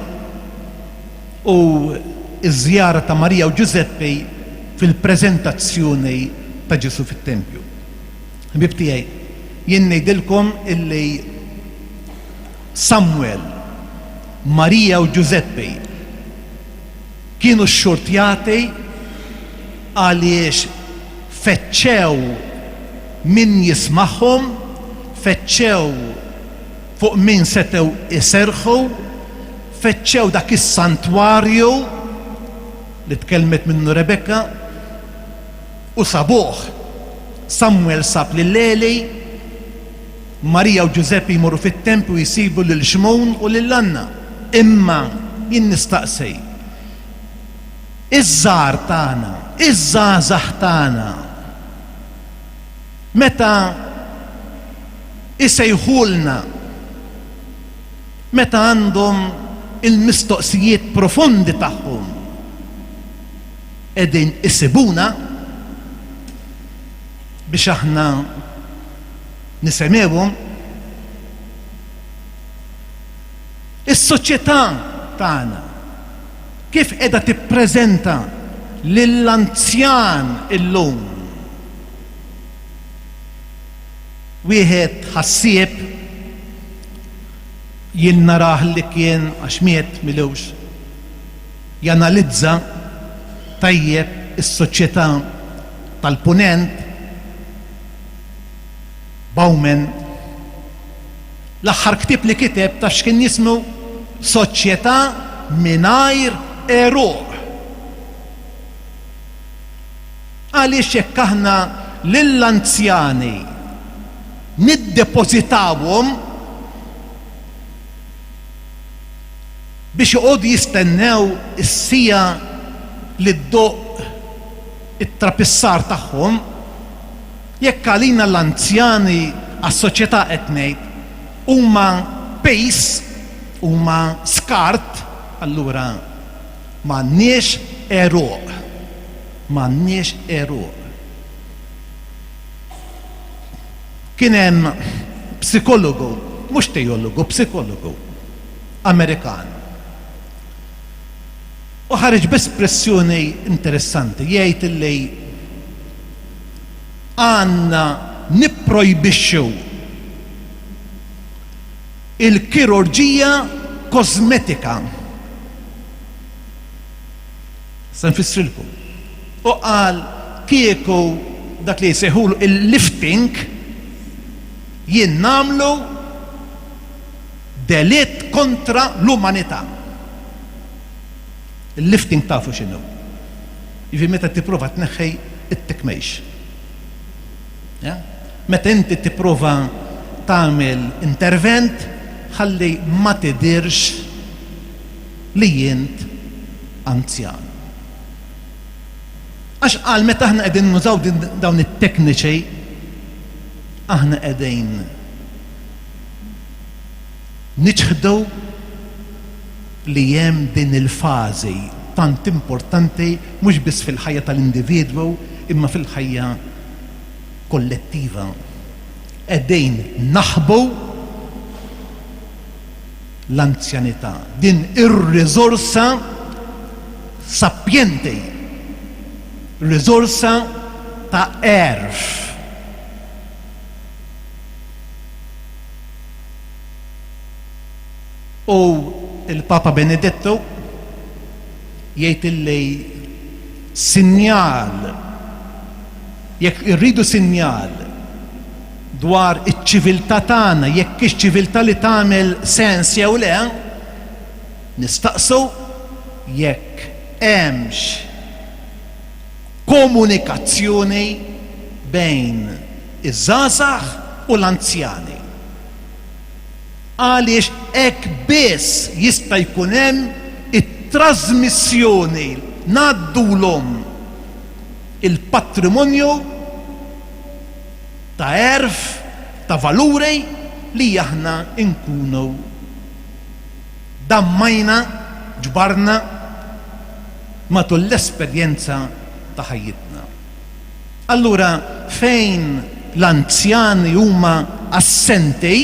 u ż-żjara ta' Marija u Ġużeppi fil-preżentazzjoni ta' Ġesù fit-tempju. Ħbieb tiegħi, jien ngħidilkom illi Samwel, Marija u Ġużeppi kienu xxurtjati għaliex fettxew min jismagħhom, fettxew fuq min setgħu jserrħu, fettxew dak is-santwarju li tkellmet minnu Rebekka u sabuh. Samwel sab lil Eli, Marija u Ġużeppi jmorru fit-tempju jsibu lil Xmun u lil Anna. Imma jien nistaqsi, iż-żgħar tagħna, iż-żgħażagħ tagħna, meta isejħulna, meta għandhom il-mistoqsijiet profondi tagħhom, qegħdin isibuna biex aħna nisemgħuhom? Is-soċjetà tagħna kif qiegħda tippreżenta lill-anzjan illum? Wieħed ħassieb, jien narah li kien, għax miet m'ilux, janalizza tajjeb is-soċjetà tal-Punent, Bauman, l-aħħar ktieb li kiteb taf x'kien jismu? Soċjetà mingħajr għeruq. Għaliex jekk aħna lill-anzjani niddepożitawhom biex joqogħdu jistennew is-siegħa li ddoqq it-trapissar tagħhom, jekk għalina l-anzjani, għas-soċjetà qed ngħid, huma piż, huma skart, allura m'għandniex għeruq. M'għandniex għeruq. Kien hemm psikologu, mhux teologu, psikologu Amerikan. U ħareġ b'espressjoni interessanti, jgħid illi għandna nipprojbixxu il-kirurġija kosmetika. Se nfissrilkom. U qal kieku dak li jsejħulu il-lifting jien nagħmlu delitt kontra l-umanità. Il-lifting tafu x'inhu. Jiġifieri meta tipprova tneħħi t-tikmejx. Meta inti tipprova tagħmel intervent ħalli ma tidhirx li int anzjan. Għax qal meta aħna qegħdin nużaw dawn it-tekniċi aħna qegħdin niċħdu li hemm din il-fażi tant importanti mhux biss fil-ħajja tal-individwu imma fil-ħajja kollettiva. Qegħdin naħbu l-anzjanità, din ir-riżorsa sapjenti, riżorsa ta' għerf. U l-Papa Benedettu jgħid illi sinjal, jekk irridu sinjal dwar iċ-ċiviltà tagħna, jekk hix ċiviltà li tagħmel sens jew le, nistaqsu jekk hemmx komunikazzjoni bejn iż-żgħażagħ u l-anzjani. Għaliex hekk biss jista' jkun hemm it-trażmissjoni, ngħaddulhom il-patrimonju. ta' għerf, ta' valuri li aħna nkunu dammajna, ġbarna matul l-esperjenza ta' ħajjitna. Allura fejn l-anzjani huma assenti,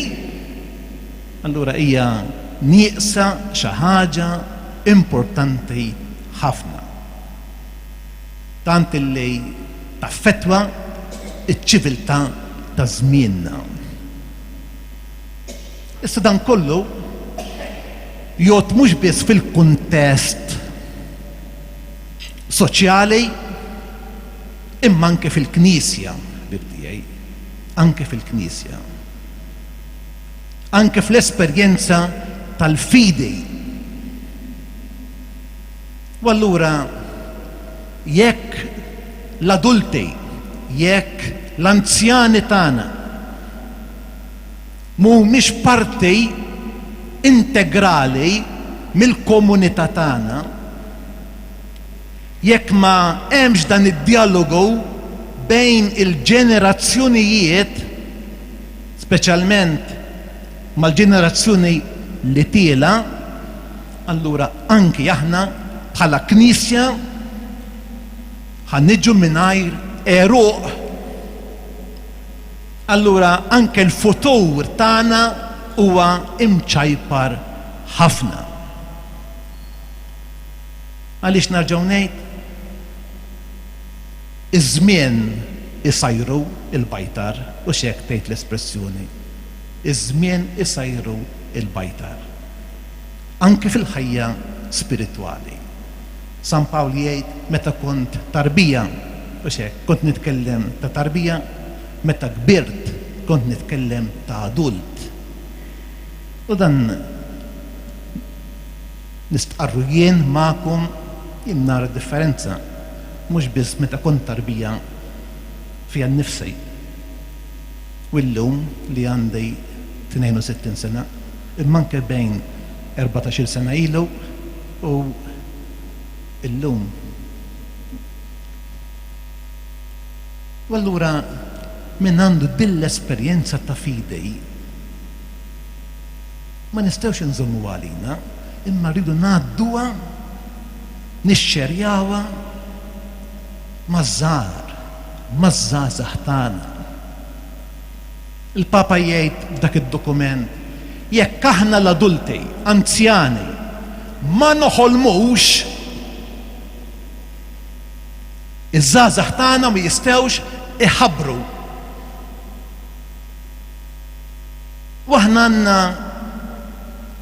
allura hija nieqsa xi ħaġa importanti ħafna. Tant illi taffettwa ċ-ċiviltà ta' żmienna. Issa dan kollu jgħodd mhux biss fil-kuntest soċjali imma anke fil-Knisja, ħbieb tiegħi, anke fil-Knisja. Anke fl-esperjenza tal-fidi. U allura jekk l-adulti, jekk l-anzjani tagħna mhumiex parti integrali mill-komunità tagħna, jekk ma hemmx dan id-djalogu bejn il-ġenerazzjonijiet, speċjalment mal-ġenerazzjoni li tielgħa, allura anki aħna bħala Knisja ħa niġu mingħajr għeruq. Allura anke l-futur tagħna huwa imċajpar ħafna. Għaliex nerġgħu ngħid? Iż-żmien isajru l-bajtar, hux hekk tgħid l-espressjoni. Iż-żmien isajru l-bajtar. Anke fil-ħajja spiritwali. San Pawl jgħid meta kont tarbija, hux hekk, kont nitkellem ta' tarbija, meta kbirt kont nitkellem ta' adult. U dan nistqarru jien magħkom, jien nara differenza mhux biss meta kont tarbija fija nnifsi u llum li għandi 62 sena, imma anke bejn 14-il sena ilu u llum. U allura min għandu din l-esperjenza ta' fidi ma nistgħux inżommuha għalina, imma rridu ngħadduha, nixxerjawha maż-żgħar, maż-żgħażagħ tagħna. Il-Papa jgħid f'dak id-dokument, jekk aħna l-adulti, anzjani, ma noħolmux, iż-żgħażagħ tagħna ma jistgħux iħabbru. U aħna għandna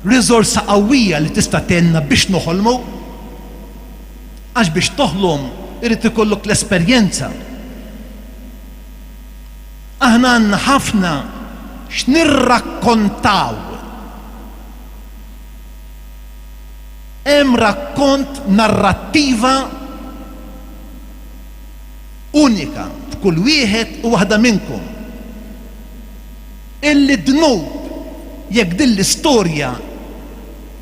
riżorsa qawwija li tista' tgħinna biex noħolmu. Għax biex toħlom irid ikollok l-esperjenza. Aħna għandna ħafna x'nirrakkontaw. Hemm rakkont narrattiva unika f'kull wieħed u waħda minnkom. Illi dnub jekk din l-istorja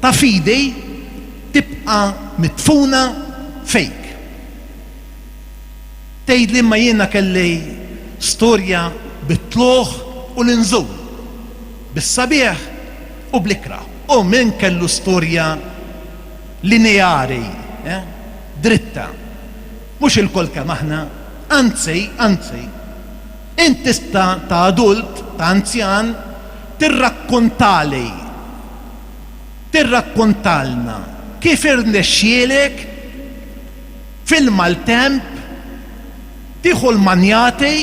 ta' fidi tibqa' midfuna fik. Tgħidli imma jiena kelli storja bit-tlugħ u l-inżul, bis-sabiħ u bl-ikrah. U min kellu storja lineari, eh, dritta? Mhux ilkoll kemm aħna, anzi, anzi, int tista' ta' adult, ta' anzjan, tirrakkontali, tirrakkontalna kif irnexxielek fil-maltemp tieħu l-manjati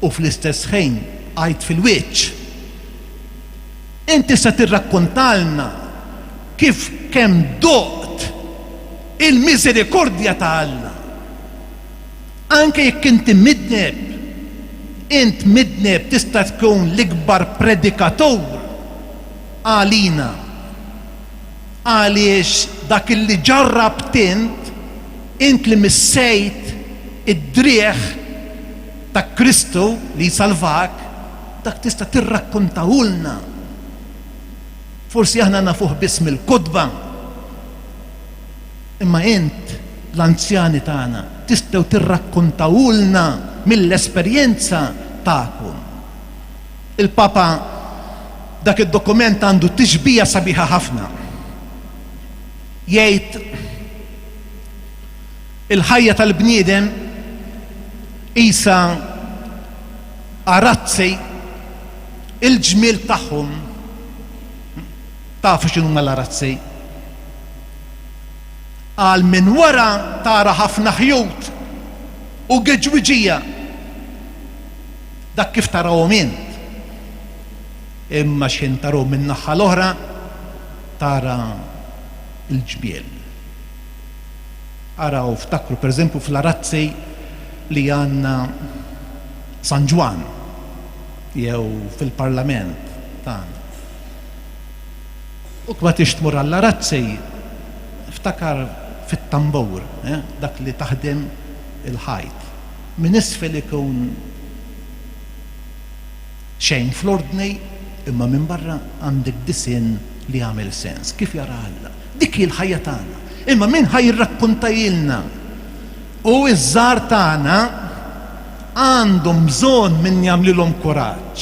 u fl-istess ħin bqajt fil-wiċċ. Int tista' tirrakkontalna kif kemm doqt il-miżerikordja ta' Alla. Anke jekk inti midneb, int midneb tista' tkun l-ikbar predikatur għalina. Għaliex dak li ġarrabt int, int li missejt id-driegħ ta' Kristu li jsalvak, dak tista' tirrakkontahulna. Forsi aħna nafuh biss mill-kotba, imma int, l-anzjani tagħna, tistgħu tirrakkontahulna mill-esperjenza. tagħkom. Il-Papa dak id-dokument għandu tixbija sabiħa ħafna. Jgħid il-ħajja tal-bniedem qisha arazzi il-ġmiel tagħhom. Tafu x'inhuma l-arazzi? Qal minn wara tara ħafna ħjut u geġwiġija. Dak kif tarahom int. Imma x'ħin tarahom min-naħa l-oħra tara l-ġmiel. Araw, ftakru pereżempju fl-arazzi li għandna San Ġwann jew fil-Parlament tagħna. U ma tix tmur għall-arazzi, ftakar fit-tambur, eh, dak li taħdem il-ħajt. Minn isfel ikun xejn fl-ordni, imma minn barra għandek disinn li jagħmel sens. Kif jara Alla? Dik hi l-ħajja tagħna. Imma min ħa jirrakkuntajilna? U ż-żgħar tagħna għandhom bżonn min jagħmlilhom kuraġġ.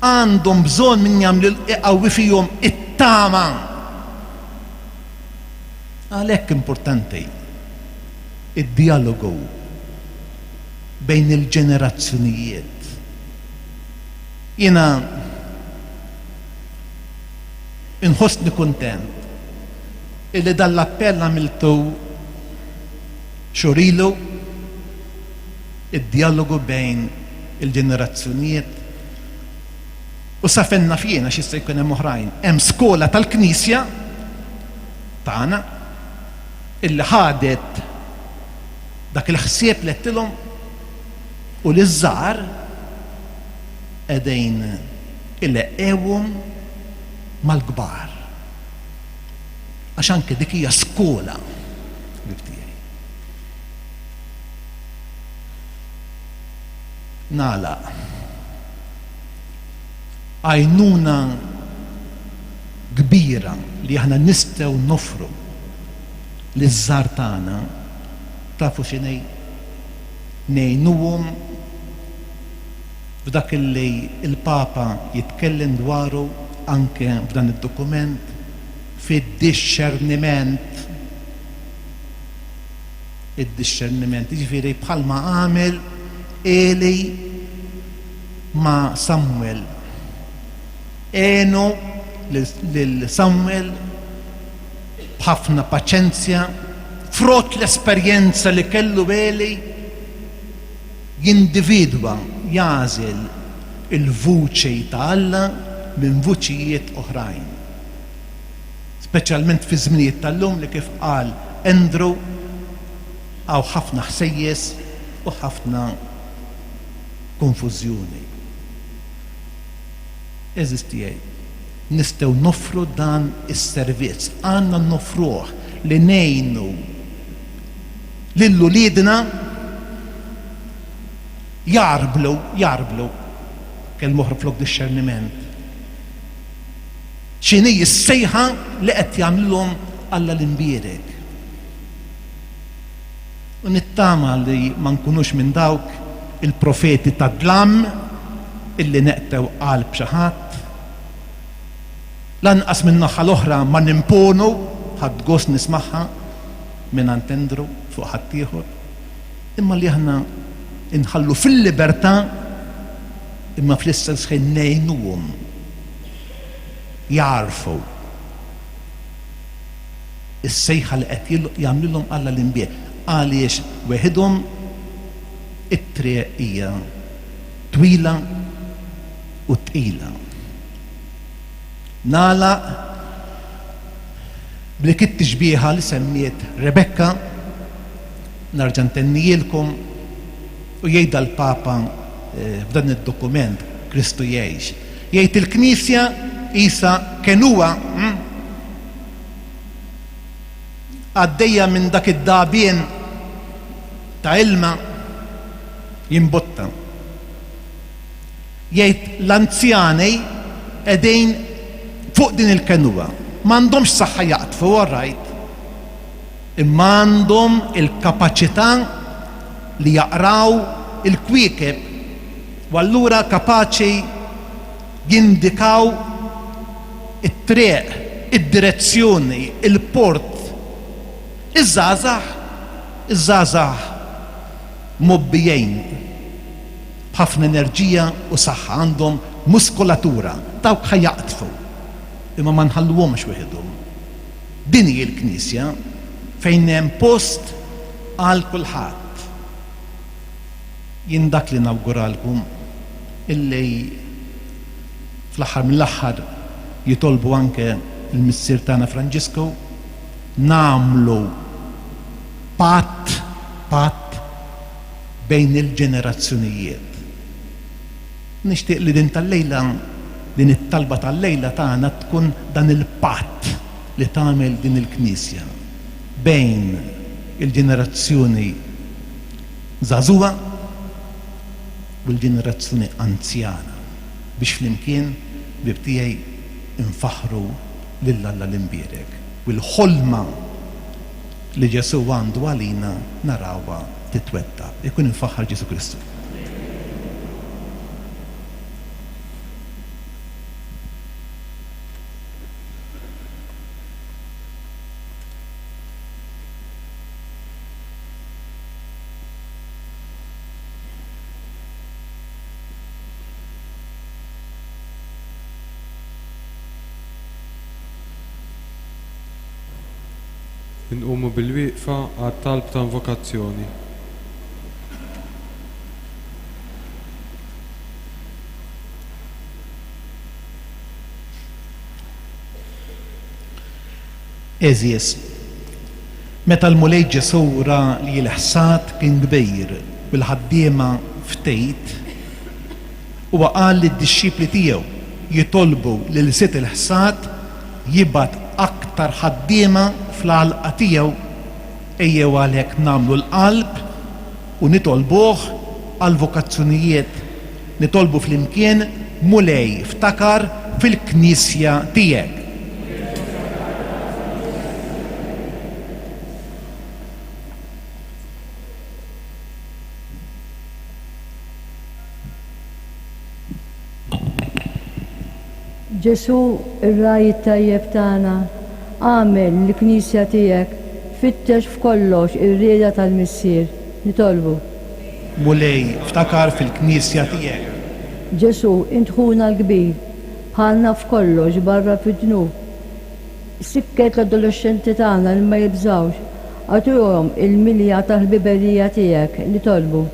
Għandhom bżonn min jagħmlil iqawwi fihom it-tama. Għalhekk importanti id-djalogu bejn il-ġenerazzjonijiet. Jiena inħossni kuntent illi dan l-appell għamiltu xhur ilu, id-djalogu bejn il-ġenerazzjonijiet u sa fejn naf jien għax jista' jkun hemm oħrajn, hemm skola tal-Knisja tagħna illi ħadet dak il-ħsieb li għedtilhom u li ż-żgħar qegħdin ileqqewhom mal-kbar. Għax anke dik hija skola, ħbieb tiegħi. Nagħlaq. Għajnuna kbira li aħna nistgħu noffru liż-żgħar tagħna tafu x'inhi? Ngħinuhom f'dak li l-Papa jitkellem dwaru anke f'dan id-dokument, fid-dixxerniment. Id-dixxerniment, jiġifieri bħalma għamel Eli ma' Samwel. Għenu lil Samwel b'ħafna paċenzja, frott l-esperjenza li kellu Eli, jindividwa, jagħżel il-vuċi ta' Alla minn vuċijiet oħrajn. Speċjalment fiż-żminijiet tal-lum li kif qal Andrew hawn ħafna ħsejjes u ħafna konfużjoni. Għeżież tiegħi, nistgħu noffru dan is-servizz, għandna noffruh li ngħinu lil uliedna jgħarblu, jgħarblu, kelma oħra flok dixxerniment, x'inhi s-sejħa li qed jagħmlilhom Alla l-Imbierek. U nittama li ma nkunux minn dawk il-profeti tad-dlam illi neqtgħu qalb xi ħadd. Lanqas min-naħa l-oħra ma nimponu, ħadt gost nismagħha mingħand Andrew fuq ħaddieħor, imma li aħna nħallu fil-libertà imma fl-istess ħin ngħinuhom jagħrfu is-sejħa li qed jagħmlilhom Alla l-Imbierek, għaliex weħidhom it-triq hija twila u tqila. Nagħlaq b'dik it-tixbieha li semmiet Rebecca, nerġa' ntennihielkom, u jgħidha l-Papa f'dan id-dokument Kristu Jgħix. Jgħid il-Knisja qisha kenua, għaddejja minn dak id-dagħbien ta' ilma jimbotta. Jgħid l-anzjani qegħdin fuq din il-kenua. M'għandhomx saħħa jaqdfu, all right, imma għandhom il-kapaċità li jaqraw il-kwiekeb. U allura kapaċi jindikaw it-triq, id-direzzjoni, il-port. Iż-żgħażagħ, iż-żgħażagħ mgħobbijin b'ħafna enerġija u saħħa, għandhom muskolatura, dawk ħa jaqdfu, imma ma nħalluhomx weħidhom. Din hi l-Knisja fejn hemm post għal kulħadd. Jien dak li nawguralkom illi fl-aħħar mill-aħħar jitolbu anke l-Missier tagħna Franġisku nagħmlu patt, patt bejn il-ġenerazzjonijiet. Nixtieq li din tal-lejla, din it-talba tal-lejla tagħna tkun dan il-patt li tagħmel din il-Knisja bejn il-ġenerazzjoni żagħżugħa u l-ġenerazzjoni anzjana biex flimkien, ħbieb tiegħi, infaħħru lil Alla l-Imbierek u l-ħolma li Ġesù għandu għalina narawha titwettaq. Ikun imfaħħar Ġesù Kristu. Inqumu bilwieqfa għat-talb ta' invokazzjoni. Għeżież, meta l-Mulej Ġesù ra li l-ħsad kien kbir u l-ħaddiema ftit, huwa qal lid-dixxipli tiegħu jitolbu lil Sid il-ħsad jibgħat aktar ħaddiema fl-għalqa tiegħu. Ejjew għalhekk nagħmlu l-qalb u nitolbuh għall-vokazzjonijiet. Nitolbu flimkien, Mulej ftakar fil-Knisja tiegħek. Ġesù, ir-Ragħaj it-tajjeb tagħna, agħmel li l-Knisja tiegħek tfittex f'kollox ir-rieda tal-Missier. Nitolbu. Mulej, ftakar fil-Knisja tiegħek. Ġesù, int ħuna l-kbir, bħalna f'kollox barra fid-dnub. Sikket l-adolexxenti tagħna li ma jibżgħux, agħtihom il-milja tal-ħbiberija tiegħek. Nitolbu.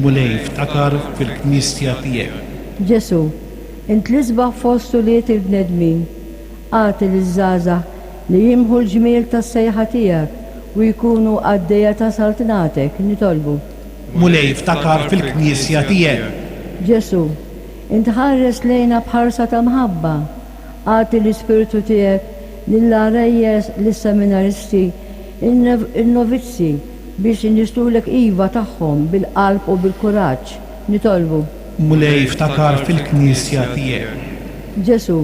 Mulej, ftakar fil-Knisja tiegħek. Ġesù, int l-isbaħ fost ulied il-bnedmin. Agħti liż-żgħażagħ li jimħu l-ġmiel tas-sejħa tiegħek u jkunu qaddejja ta' saltnatek. Nitolbu. Mulej, ftakar fil-Knisja tiegħek. Ġesù, int ħares lejna b'ħarsa ta' mħabba. Agħti l-Ispirtu tiegħek lill-għarajjes, lis-seminaristi, in-novizzi, biex inissrulek iva tagħhom bil-qalb u bil-kuraġġ. Nitolbu. Mulej ftakar fil-Knisja tiegħek. Ġesù,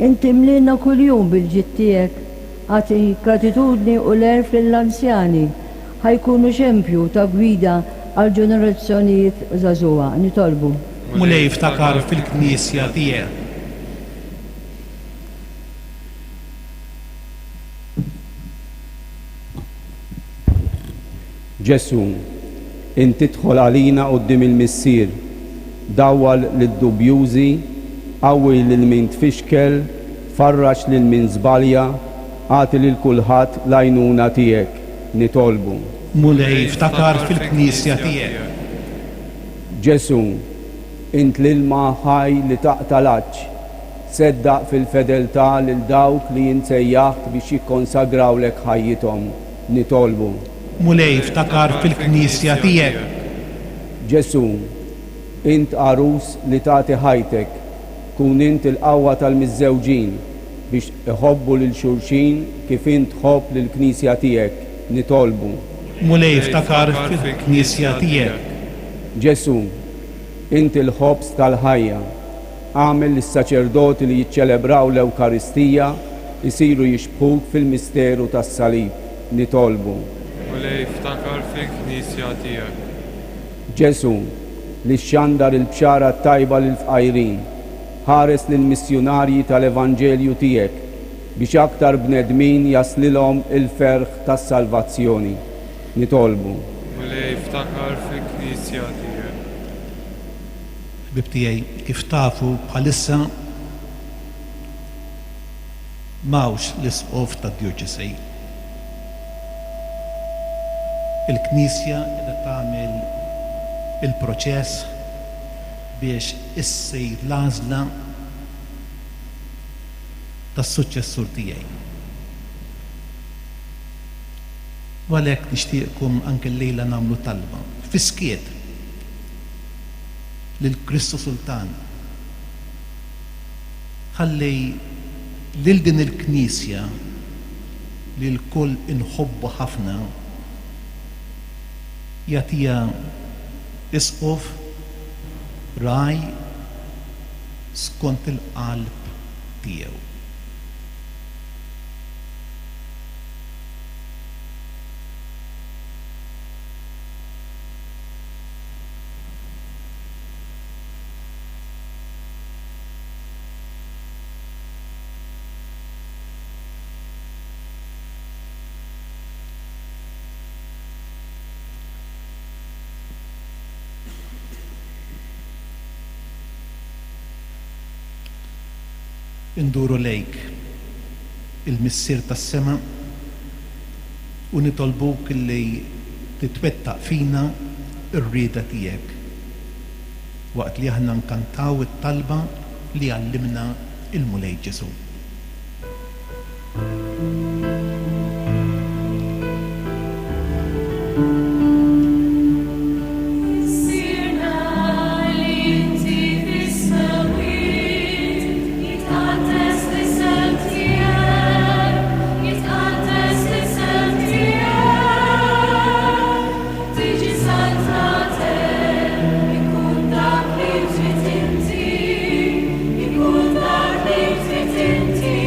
int timliena kuljum bil-ġid tiegħek. Agħti gratitudni u l-għerf lill-anzjani, ħa jkunu xempju ta' gwida għall-ġenerazzjonijiet żagħżugħa. Nitolbu. Mulej ftakar fil-Knisja tiegħek. Ġesù, int tidħol għalina quddiem il-Missier, dawwal lid-dubjużi, qawwi lil min tfixkel, farraġ lil min żbalja, agħti lil kulħadd l-għajnuna tiegħek. Nitolbu. Mulej, ftakar fil-Knisja tiegħek. Ġesù, int l-ilma ħaj li taqta' l-għatx, seddaq fil-fedeltà lil dawk li int sejjaħt biex jikkonsagrawlek ħajjithom. Nitolbu. Mulej, ftakar fil-Knisja tiegħek. Ġesù, int għarus li tagħti ħajtek, kun int il-qawwa tal-miżżewġin biex iħobbu lil xulxin kif int tħobb lill-Knisja tiegħek. Nitolbu. Mulej, ftakar fil-Knisja tiegħek. Ġesù, int il-ħobż tal-ħajja, Agħmel li s-saċerdoti li jiċċelebraw l-Ewkaristija jsiru jixbħuk fil-misteru tas-Salib. Nitolbu. Mulej, ftakar fil-Knisja tiegħek. Ġesù, li xxandar il-Bxara t-Tajba lill-fqajrin. Ħares lill-missjunarji tal-Evanġelju tiegħek, biex aktar bnedmin jaslilhom il-ferħ tas-salvazzjoni. Nitolbu. Mulej, ftakar fil-Knisja tiegħek. Ħbieb tiegħi, kif tafu bħalissa m'hawnx l-Isqof tad-Djoċesi. Il-Knisja qiegħda tagħmel il-proċess biex issir l-għażla tas-suċċessur tiegħi. U għalhekk nixtieqkom anke llejla nagħmlu talba, fis-skiet, lil Kristu Sultan. Ħalli lil din il-Knisja li lkoll inħobbu ħafna jagħtiha Isqof, ragħaj skont il-qalb tiegħu. Induru lejk, il-Missier tas-sema, u nitolbuk li titwettaq fina r-rieda tiegħek, waqt li aħna nkantaw it-talba li għallimna l-Mulej Ġesù. Missierna li inti fis-smewwiet, jitqaddes l-isem tiegħek, jitqaddes l-isem tiegħek. Tiġi saltnatek, ikun dak li trid inti, ikun dak li trid inti,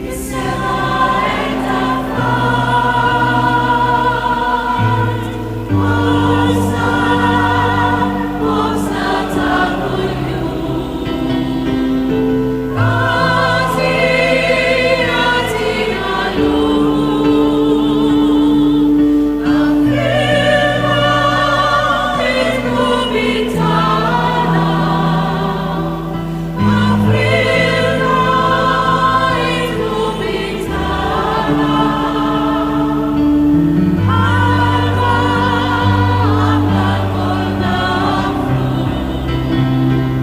fis-sema qiegħda fl-art. Ħobżna, ħobżna ta' kuljum, agħti, agħtina llum. Aħfrilna d-dnubiet tagħna, aħfrilna d-dnubiet tagħna, bħalma aħna lkoll naħfru lil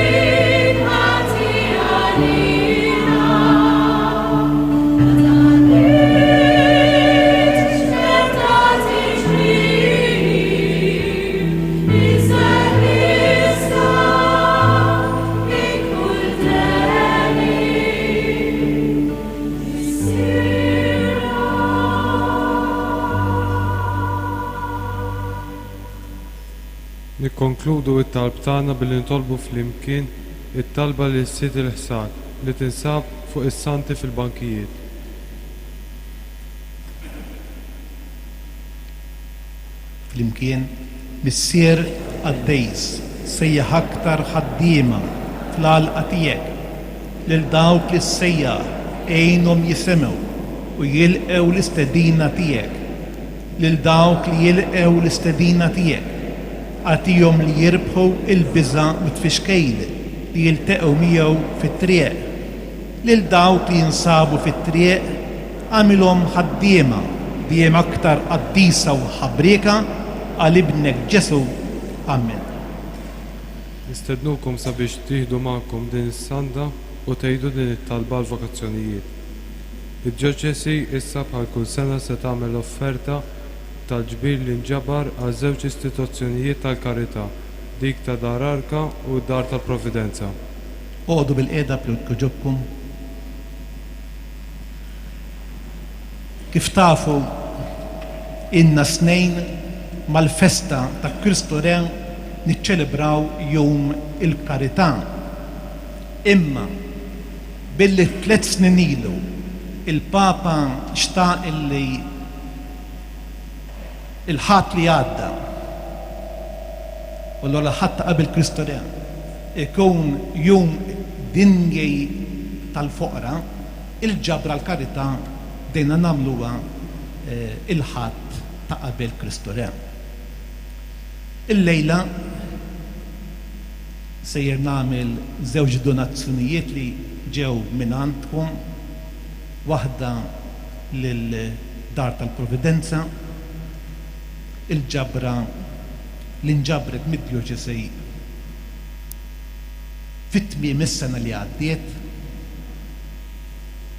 min ħati għalina. Ma tħallix meta tiġrini, iżżeħħisna minn kull deni. Missierna. Nikkonkludu t-talb tagħna billi nitolbu flimkien it-talba lil Sid il-Ħsad li tinsab fuq is-santi fil-bankijiet. Flimkien, Missier qaddis, sejjaħ aktar ħaddiema fl-għalqa tiegħek. Lil dawk li ssejjaħ għinhom jisimgħu u jilqgħu l-istedina tiegħek. Lil dawk li jilqgħu l-istedina tiegħek, agħtihom li jirbħu l-biża' u t-tfixkil li jilteqgħu miegħu fit-triq. Lil dawk li jinsabu fit-triq, agħmilhom ħaddiema dejjem aktar qaddisa u ħabrieka għal Ibnek Ġesù. Amen. Nistednukom sabiex tieħdu magħkom din is-sanda u tgħidu din it-talba għall-vokazzjonijiet. Id-djoċesi issa bħal kull sena se tagħmel offerta tal-ġbir li nġabar għal żewġ istituzzjonijiet tal-karità, dik ta' Dar Arka u d-Dar tal-Providenza. Oqogħdu bilqiegħda jogħġobkom. Kif tafu, ilna snejn mal-festa ta' Kristu Re niċċelebraw Jum il-Karità. Imma billi tlett snin ilu il-Papa xtaq illi il-Ħadd li għadda. U allura l-Ħadd ta' qabel Kristu Re ikun Jum Dinji tal-Foqra, il-ġabra għall-karità bdejna nagħmluha il-Ħadd ta' qabel Kristu Re. Illejla sejjer nagħmel żewġ donazzjonijiet li ġew mingħandkom, waħda lil Dar tal-Providenza, il-ġabra li nġabret mid-djoċesi fi tmiem is-sena li għaddiet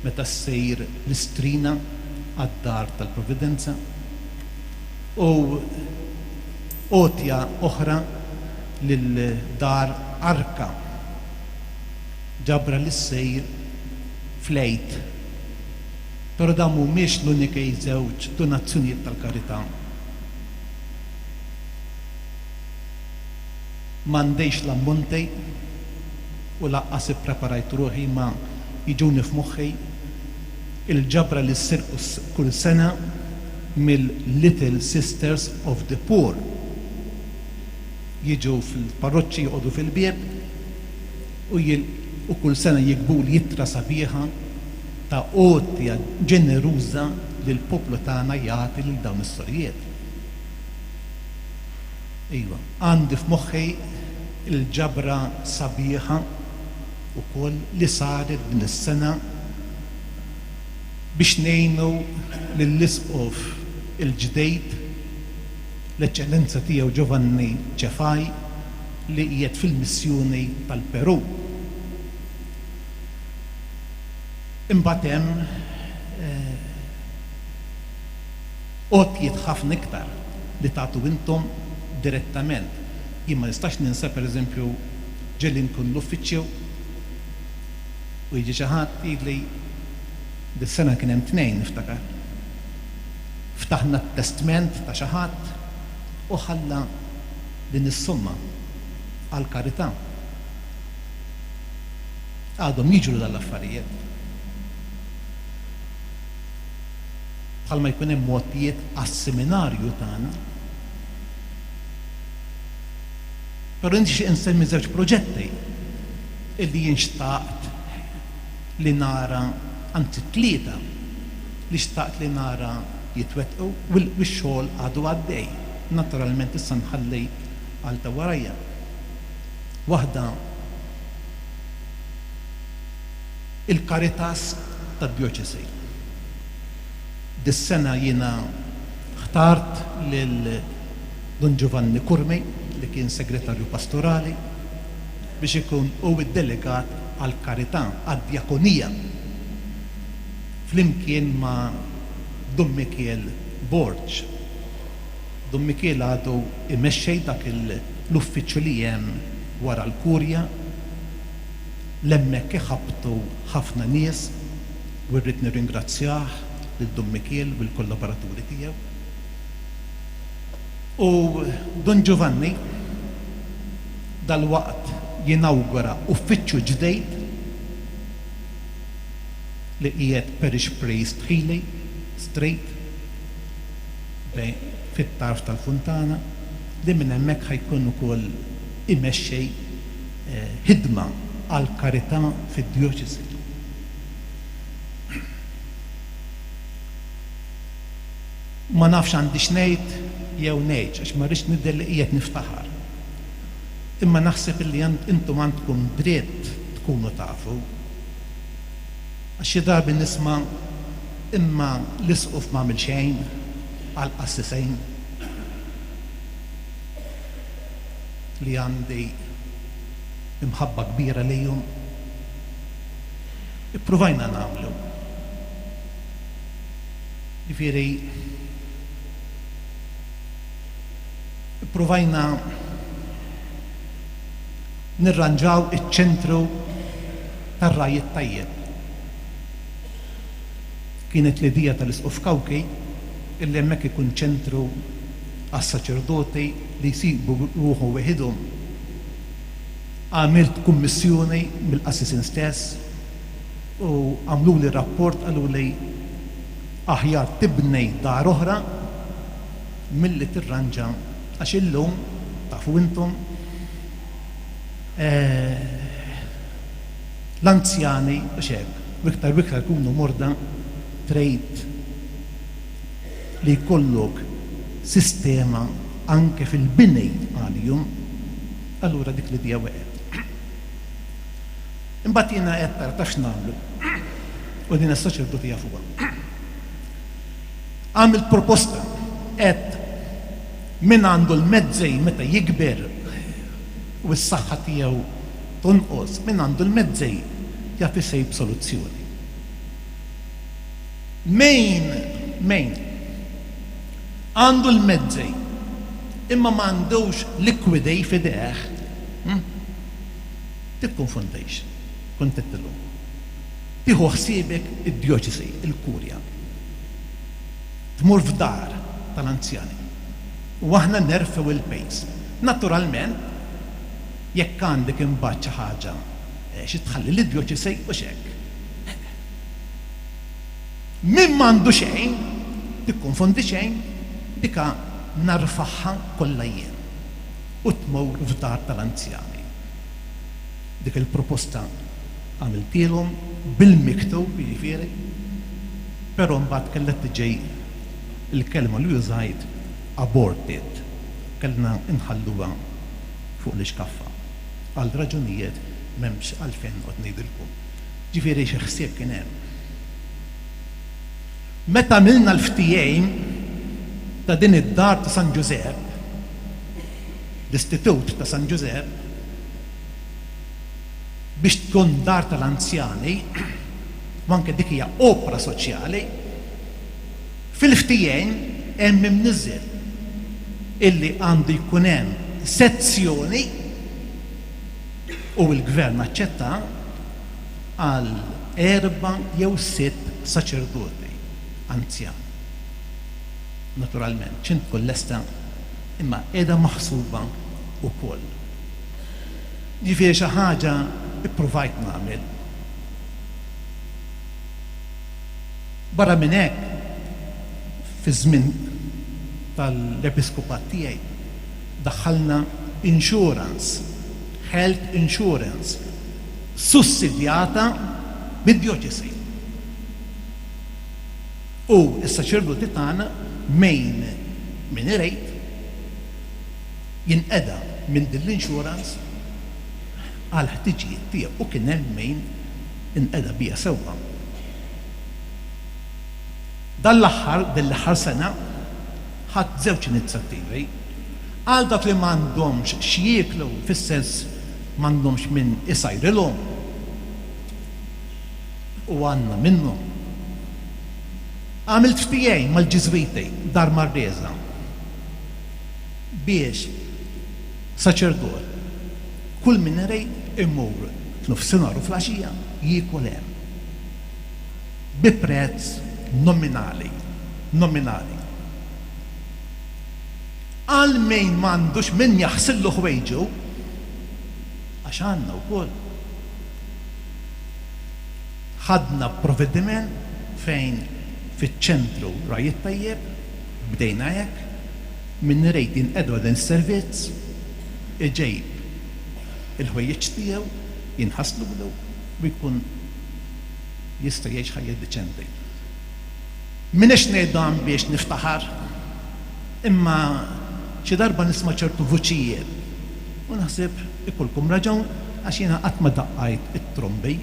meta ssir l-istrina għad-Dar tal-Providenza, u għotja oħra lil Dar Arka, ġabra li ssir fl-Għid. Però dawn mhumiex l-unikej żewġ donazzjonijiet tal-karità. M'għandix l-ammonti u lanqas ippreparajt ruħi ma jiġuni f'moħħi il-ġabra li ssir kull sena mill-Little Sisters of the Poor. Jiġu fil-parroċċi joqogħdu fil-bieb u u kull sena jiktbuli ittra sabiħa ta' għotja ġeneruża li l-poplu tagħna jagħti lil dawn is-sorijiet. Iva, għandi f'moħħi l-ġabra sabiħa wkoll li saret din is-sena biex ngħinu lill-Isqof il-ġdid, l-Eċċellenza Tiegħu Giovanni Cefai li qiegħed fil-missjoni tal-Perù. Imbagħad hemm għotjiet ħafna iktar li tagħtu intom direttament. Jien ma nistax ninsa pereżempju ġieli nkun l-uffiċċju u jiġi xi ħadd jgħidli dis-sena kien hemm tnejn niftakar. Ftaħna t-testment ta' xi ħadd u ħalla din is-somma għall-karità. Għadhom jiġru dan l-affarijiet. Bħalma jkun hemm għotjiet għas-seminarju tagħna. Però nixtieq insemmi żewġ proġetti illi jien xtaqt li nara, anzi tlieta, li xtaqt li nara jitwettqu u x-xogħol għadu għaddej. Naturalment issa nħalli għal ta' warajja. Waħda il-Caritas tad-Djoċesi. Dis-sena jiena ħtart lil Dun Giovanni Curmi, li kien Segretarju Pastorali, biex ikun hu d-delegat għall-karità, għad-djakonija, flimkien ma' Dun Mikiel Borg. Dun Mikiel għadu imexxej dak l-uffiċċju li hemm wara l-Kurja. L-hemmhekk iħabbtu ħafna nies u rrid nirringrazzjah lil Dun Mikiel u l-kollaboraturi tiegħu. U Dun Giovanni dalwaqt jinawgura uffiċċju ġdid li qiegħed Parish Priest Healy Street bejn fit-tarf tal-Funtana li minn hemmhekk ħa jkun ukoll imexxi ħidma għall-karità fid-djoċesi. Ma nafx għandix ngħid jew ngħidx għax ma rridx nidher li qiegħed niftaħar. Imma naħseb illi intom għandkom dritt tkunu tafu. Għax xi drabi nisma' imma l-isqof m'għamel xejn għall-qassisejn li għandi imħabba kbira lejhom. Ippruvajna nagħmlu. Jiġifieri ippruvajna nirranġaw iċ-ċentru tar-Ragħaj it-Tajjeb. Kienet l-idea tal-Isqof Cauchi illi hemmhekk ikun ċentru għas-saċerdoti li jsibu ruħhom weħidhom. Għamilt kummissjoni mill-qassisin stess u għamluli rapport qaluli aħjar tibni dar oħra milli tirranġa għax illum. tafu intom, l-anzjani, hux hekk, u iktar u iktar ikunu morda, trid li jkollok sistema anke fil-bini għalihom, allura dik l-idea weqgħet. Imbagħad jiena għedt ara taf x'nagħmlu, u din is-saċerdoti jafuha. Għamilt proposta, għedt min għandu l-mezzi meta jikber u s-saħħa tiegħu tonqos, min għandu l-mezzi jaf isib soluzzjoni. Min, min għandu l-mezzi imma m'għandux likwidi f'idejh, hm? Tikkonfondix, kont għedtilhom. Tieħu ħsiebek id-djoċesi, il-kurja. Tmur f'dar tal-anzjani. U aħna nerfgħu il-pejż. Naturalment, jekk għandek imbagħad xi ħaġa xi tħalli lid-djoċesi hux hekk. Min m'għandu xejn, tikkonfondi xejn, dika narfagħha kollha jien u tmur f'dar tal-anzjani. Dik il-proposta għamiltielhom bil-miktub, jiġifieri, però mbagħad kellha tiġi l-kelma li użajt aborted, kellna nħalluha fuq l-ixkaffa għal raġunijiet m'hemmx għalfejn noqgħod ngħidilkom. Ġifieri xi ħsieb kien hemm. Meta għamilna l-ftehim ta' din id-dar ta' San Ġużepp, l-Istitut ta' San Ġużepp, biex tkun dar tal-anzjani, u anke dik hija opra soċjali, fil-ftehim hemm imniżżel illi għandu jkun hemm sezzjoni u l-Gvern aċċetta għal erba' jew sitt saċerdoti anzjani. Naturalment, x'int tkun lesta, imma qiegħda maħsuba wkoll. Ġifieri xi ħaġa ippruvajt nagħmel. Barra minn hekk, fiż-żmien tal-episkopat tiegħi daħħalna insurance, health insurance, sussidjata mid-djoċesi. U s-saċerdoti tagħna min min irid jinqeda minn din l-insurance għall-ħtiġijiet tiegħu u kien hemm min inqeda biha sewwa. Dan l-aħħar, din l-aħħar sena, ħadt żewġ inizjattivi. Għal dawk li m'għandhomx x'jieklu, fis-sens m'għandhomx min isajrilhom, u għandna minnhom. Għamilt ftehim mal-Ġiżwiti, Dar Marresa, biex saċerdot kull min irid imur f'nofsinhar u fl-għaxija jiekol hemm. Bi prezz nominali, nominali. Għal min m'għandux min jaħsillu ħwejġu, għax għandna wkoll. Ħadna provvediment fejn fiċ-ċentru Ragħaj it-Tajjeb, bdejna hekk, min irid jinqeda dan is-servizz, iġib il-ħwejjeġ tiegħu, jinħaslulu u jkun jista' jgħix ħajja diċenti. M'iniex ngħid dan biex niftaħar, imma xi darba nisma' ċertu vuċijiet u naħseb ikollkom raġun għax jiena qatt ma daqqajt it-trombi.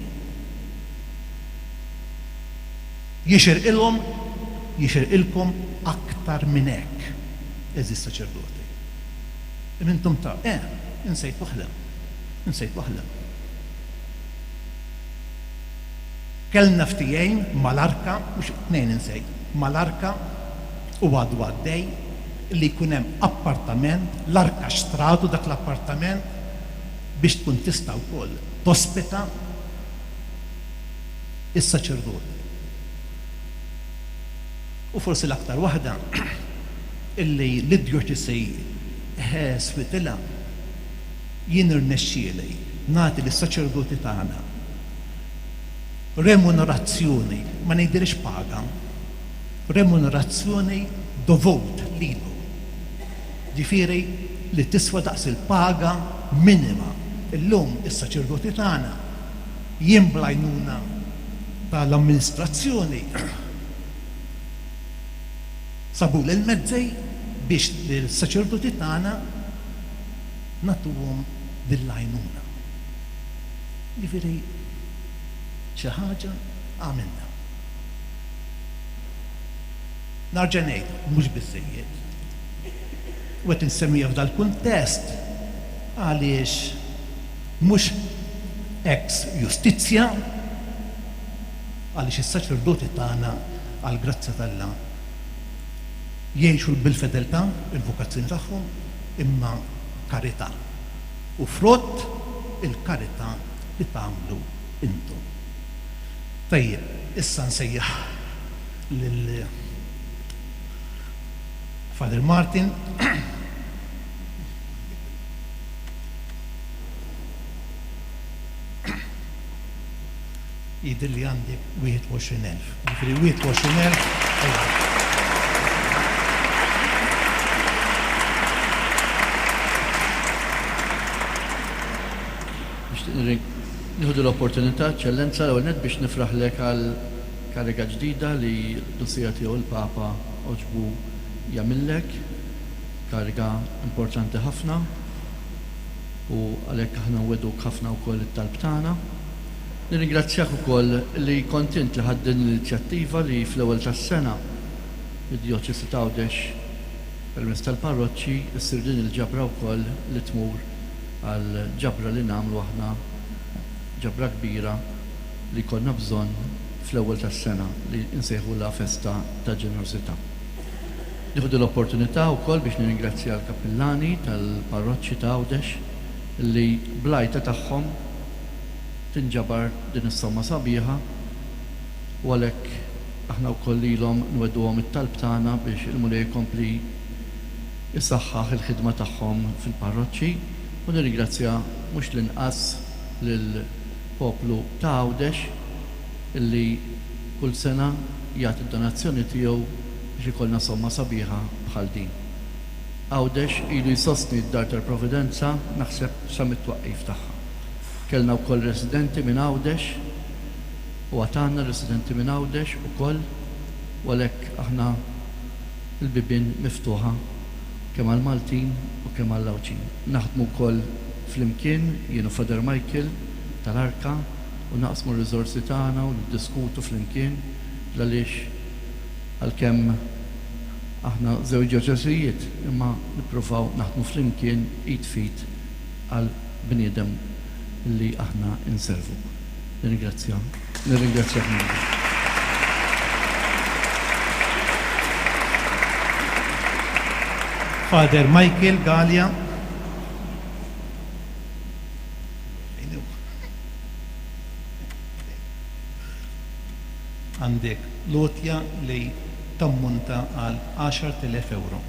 Jixirqilhom, jixirqilkom aktar minn hekk, għeżież saċerdoti. Imma intom ta' eh, insejt waħda, insejt waħda. Kellna ftehim mal-Arka, mhux tnejn insejt, mal-Arka u għadu għaddej li jkun hemm appartament, l-Arka xtratu dak l-appartament biex tkun tista' wkoll tospita is-saċerdoti. U forsi l-aktar waħda illi l-djoċesi switilha jien irnexxieli nagħti lis-saċerdoti tagħna remunerazzjoni, ma ngħidilhiex paga, remunerazzjoni dovut lilu. Ġifieri li tiswa daqs il-paga minima. Illum is-saċerdoti tagħna, jien bl-għajnuna tal-amministrazzjoni, sabuli l-mezzi biex lis-saċerdoti tagħna nagħtuhom din l-għajnuna. Jiġifieri xi ħaġa għamilna. Narġa' ngħid, mhux biżżejjed. U qed insemmiha f'dal-kuntest għaliex mhux ex justitia, għaliex is-saċerdoti tagħna għall-grazzja t'Alla jgħixu bil-fedeltà il-vokazzjoni tagħhom, imma karità u frott il-karità li tagħmlu intom. Tajjeb, issa nsejjaħ lil Father Martin. Jidhirli għandek 21,000. Jiġifieri 21,000 ewro. Nixtieq nieħu din l-opportunità, Eċċellenza, l-ewwel nett biex nifraħlek għal kariga ġdida li l-Qdusija Tiegħu l-Papa għoġbu jagħmillek, kariga importanti ħafna u għalhekk aħna nwegħduk ħafna wkoll it-talb tagħna. Nirringrazzjak ukoll li kont int li ħadt din l-inizjattiva li fl-ewwel tas-sena id-Djoċesi t'Għawdex permezz tal-parroċċi ssir din il-ġabra wkoll li tmur għal ġabra li nagħmlu aħna ġabra kbira li jkollna bżonn fl-ewwel tas-sena li nsejħulha festa ta' ġenerożità. Nieħu din l-opportunità wkoll biex nirringrazzja l-kappillani tal-parroċċi ta' Għawdex li bl-għajta tagħhom tinġabar din is-somma sabiħa u għalhekk aħna wkoll lilhom nwegħduhom it-talb tagħna biex il-Mulej ikompli jsaħħaħ il-ħidma tagħhom fil-parroċċi u nirringrazzja mhux l-inqas lill-poplu ta' Għawdex illi kull sena jagħti d-donazzjoni tiegħu biex ikollna somma sabiħa bħal din. Għawdex ilu jsostni d-Dar tal-Providenza naħseb sa mit-twaqqif tagħha. Kellna wkoll residenti minn Għawdex u għad għandna residenti minn Għawdex ukoll u għalhekk aħna l-bibien miftuħa kemm għall-Maltin u kemm għall-Għawdxin. Naħdmu wkoll flimkien jien u Father Michael tal-Arka u naqsmu r-riżorsi tagħna u niddiskutu flimkien l-għaliex għalkemm aħna żewġ djoċesijiet imma nippruvaw naħdmu flimkien id f'id għal bniedem li aħna nservu. Nirringrazzja, nirringrazzjak minn qalbi. Father Michael Galea. Għandek l-għotja li tammonta għal 10,000 ewro.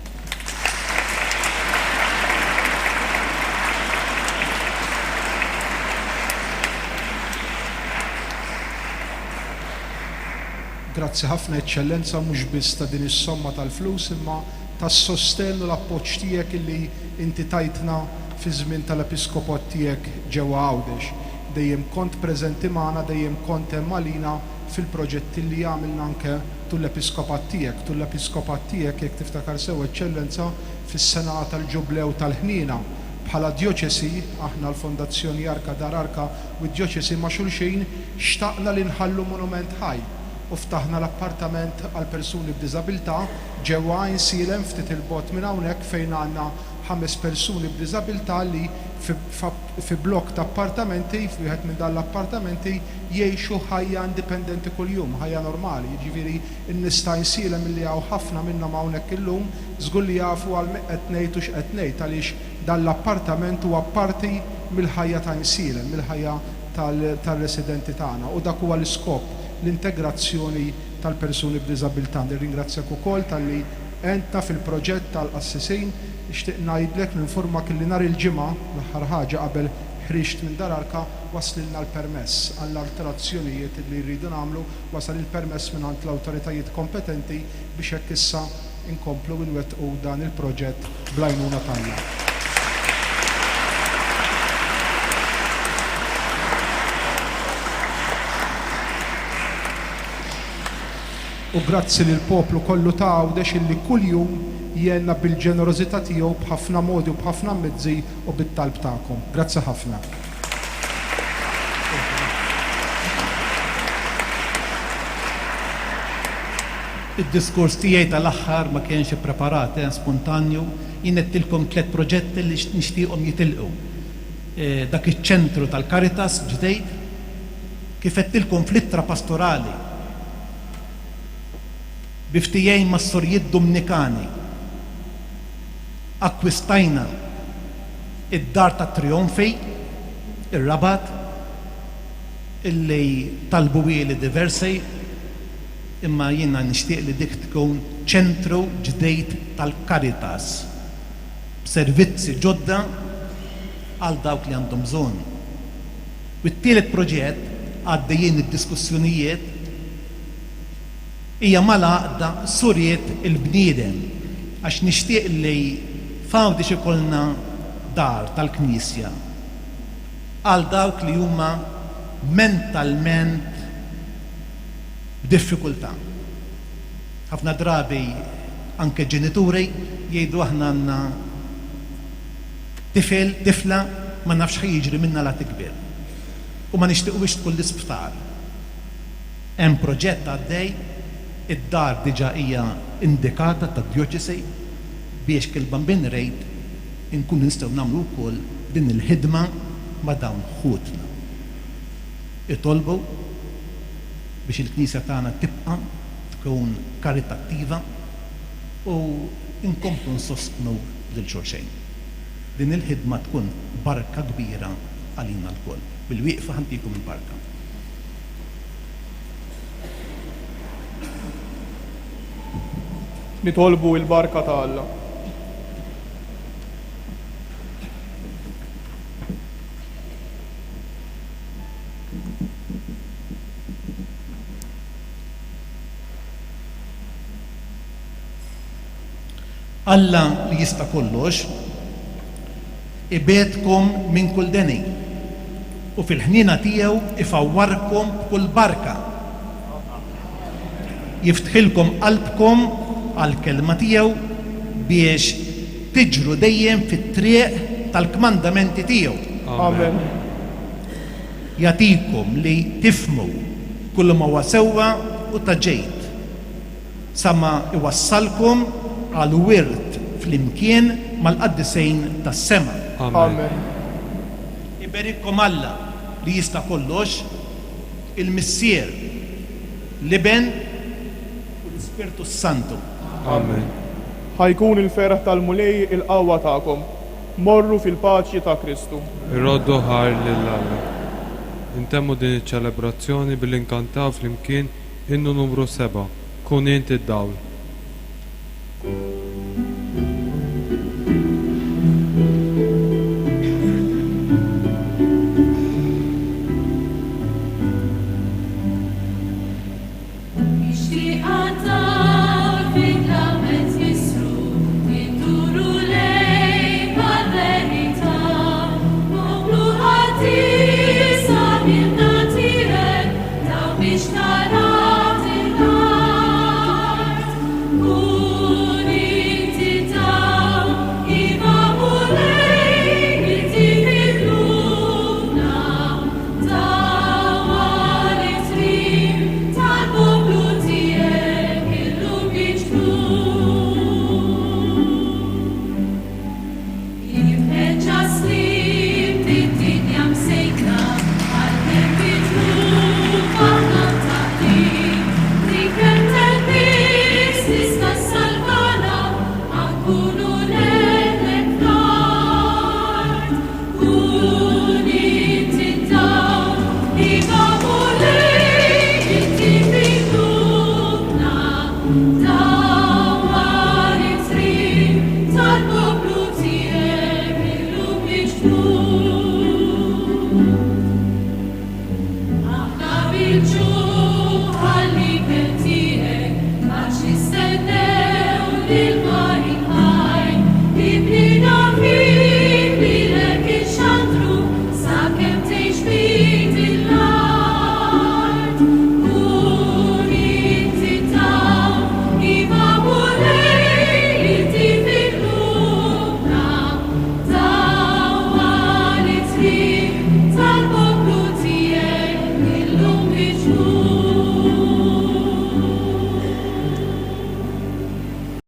Grazzi ħafna Eċċellenza mhux biss ta' din is-somma tal-flus imma tas-sostenn u l-appoġġ tiegħek illi inti tajtna fiż-żmien tal-Episkopot tiegħek ġewwa Għawdex. Dejjem kont preżenti magħna, dejjem kont hemm għalina fil-proġetti li għamilna anke tul l-Episkopat tiegħek. Tul l-Episkopat tiegħek, jekk tiftakar sew, Eċċellenza, fis-sena tal-Ġublew tal-Ħniena, bħala Djoċesi, aħna l-Fondazzjoni Arka Dar Arka u d-Djoċesi ma' xulxin, xtaqna li nħallu monument ħaj u ftaħna l-appartament għal persuni b'diżabilità ġewwa Għajnsielem ftit 'il bogħod minn hawnhekk fejn għandna ħames persuni b'diżabilità li fi blokk ta' appartamenti, f'wieħed minn dan l-appartamenti, jgħixu ħajja indipendenti kuljum, ħajja normali. Jiġifieri n-nies ta' Għajnsielem li hawn ħafna minnhom hawnhekk illum, żgur li jafu għal min qed ngħid u x'qed ngħid għaliex dan l-appartament huwa parti mill-ħajja ta' Għajnsielem, mill-ħajja tar-residenti tagħna u dak huwa l-iskop, l-integrazzjoni tal-persuni b'diżabilità. Nirringrazzjak ukoll talli għentna fil-proġett tal-qassisin. Nixtieq ngħidlek, ninfurmak illi nhar il-Ġimgħa, l-aħħar ħaġa qabel ħriġt minn Dar Arka, waslilna l-permess għall-alterazzjonijiet li rridu nagħmlu, wasal il-permess mingħand l-awtoritajiet kompetenti biex hekk issa nkomplu nwettqu dan il-proġett. Bl-għajnuna t'Alla. U grazzi lill-poplu kollu ta' Għawdex illi kuljum jgħinna bil-ġenerożità tiegħu b'ħafna modi u b'ħafna mezzi u bit-talb tagħkom. Grazzi ħafna. Id-diskors tiegħi tal-aħħar ma kienx ippreparat, eh, spontanju. Jien għedtilkom tlett proġetti li nixtieqhom jitilqu. Dak iċ-ċentru tal-Caritas ġdejt, kif għedtilkom fl-ittra pastorali, bi ftehim mas-Sorijiet Dumnikani, akkwistajna id-Dar tat-Trijonfi, ir-Rabat, illi talbuhieli diversi, imma jiena nixtieq li dik tkun ċentru ġdid tal-Caritas b'servizzi ġodda għal dawk li għandhom bżonn. U t-tielet proġett, għaddejjin id-diskussjonijiet, hija mal-għaqda Suriet il-Bniedem għax nixtieq li f'Għawdex ikollna dar tal-Knisja għal dawk li huma mentalment b'diffikultà. Ħafna drabi anke ġenituri jgħidu aħna għandna tifel, tifla ma nafx x'ħa jiġri minnha la tikber. U ma nixtiquhiex tkun l-isptar. Hemm proġett għaddej, id-dar diġà hija indikata tad-djoċesi biex kif il-Bambin irid inkunu nistgħu nagħmlu wkoll din il-ħidma ma' dawn ħutna. Itolbu biex il-Knisja tagħna tibqa' tkun karitattiva u nkomplu nsostnu lil xulxejn. Din il-ħidma tkun barka kbira għalina lkoll. Bilwieqfa ħa ntikom il-barka. Nitolbu il-barka ta' Alla. Alla li jista' kollox ibegħedkom minn kull deni u fil-ħniena tiegħu ifawwarkom b'kull barka. Jiftħilkom qalbkom għall-kelma tiegħu biex tiġru dejjem fit-triq tal-kmandamenti tiegħu. Amen. Jagħtikom li tifhmu kull ma huwa sewwa u ta' ġid, sa ma iwassalkom għal wirt flimkien mal-qaddisejn tas-sema. Amen. Iberikkom Alla li jista' kollox, il-Missier, l-Iben u l-Ispirtu s-Santu. Amen. Ħa jkun il-ferħ tal-Mulej il-qawwa tagħkom. Morru fil-paċi ta' Kristu. Irroddu ħajr lil Alla. Intemmu din iċ-ċelebrazzjoni billi nkantaw flimkien innu numru sebgħa, Kun int id-dawl.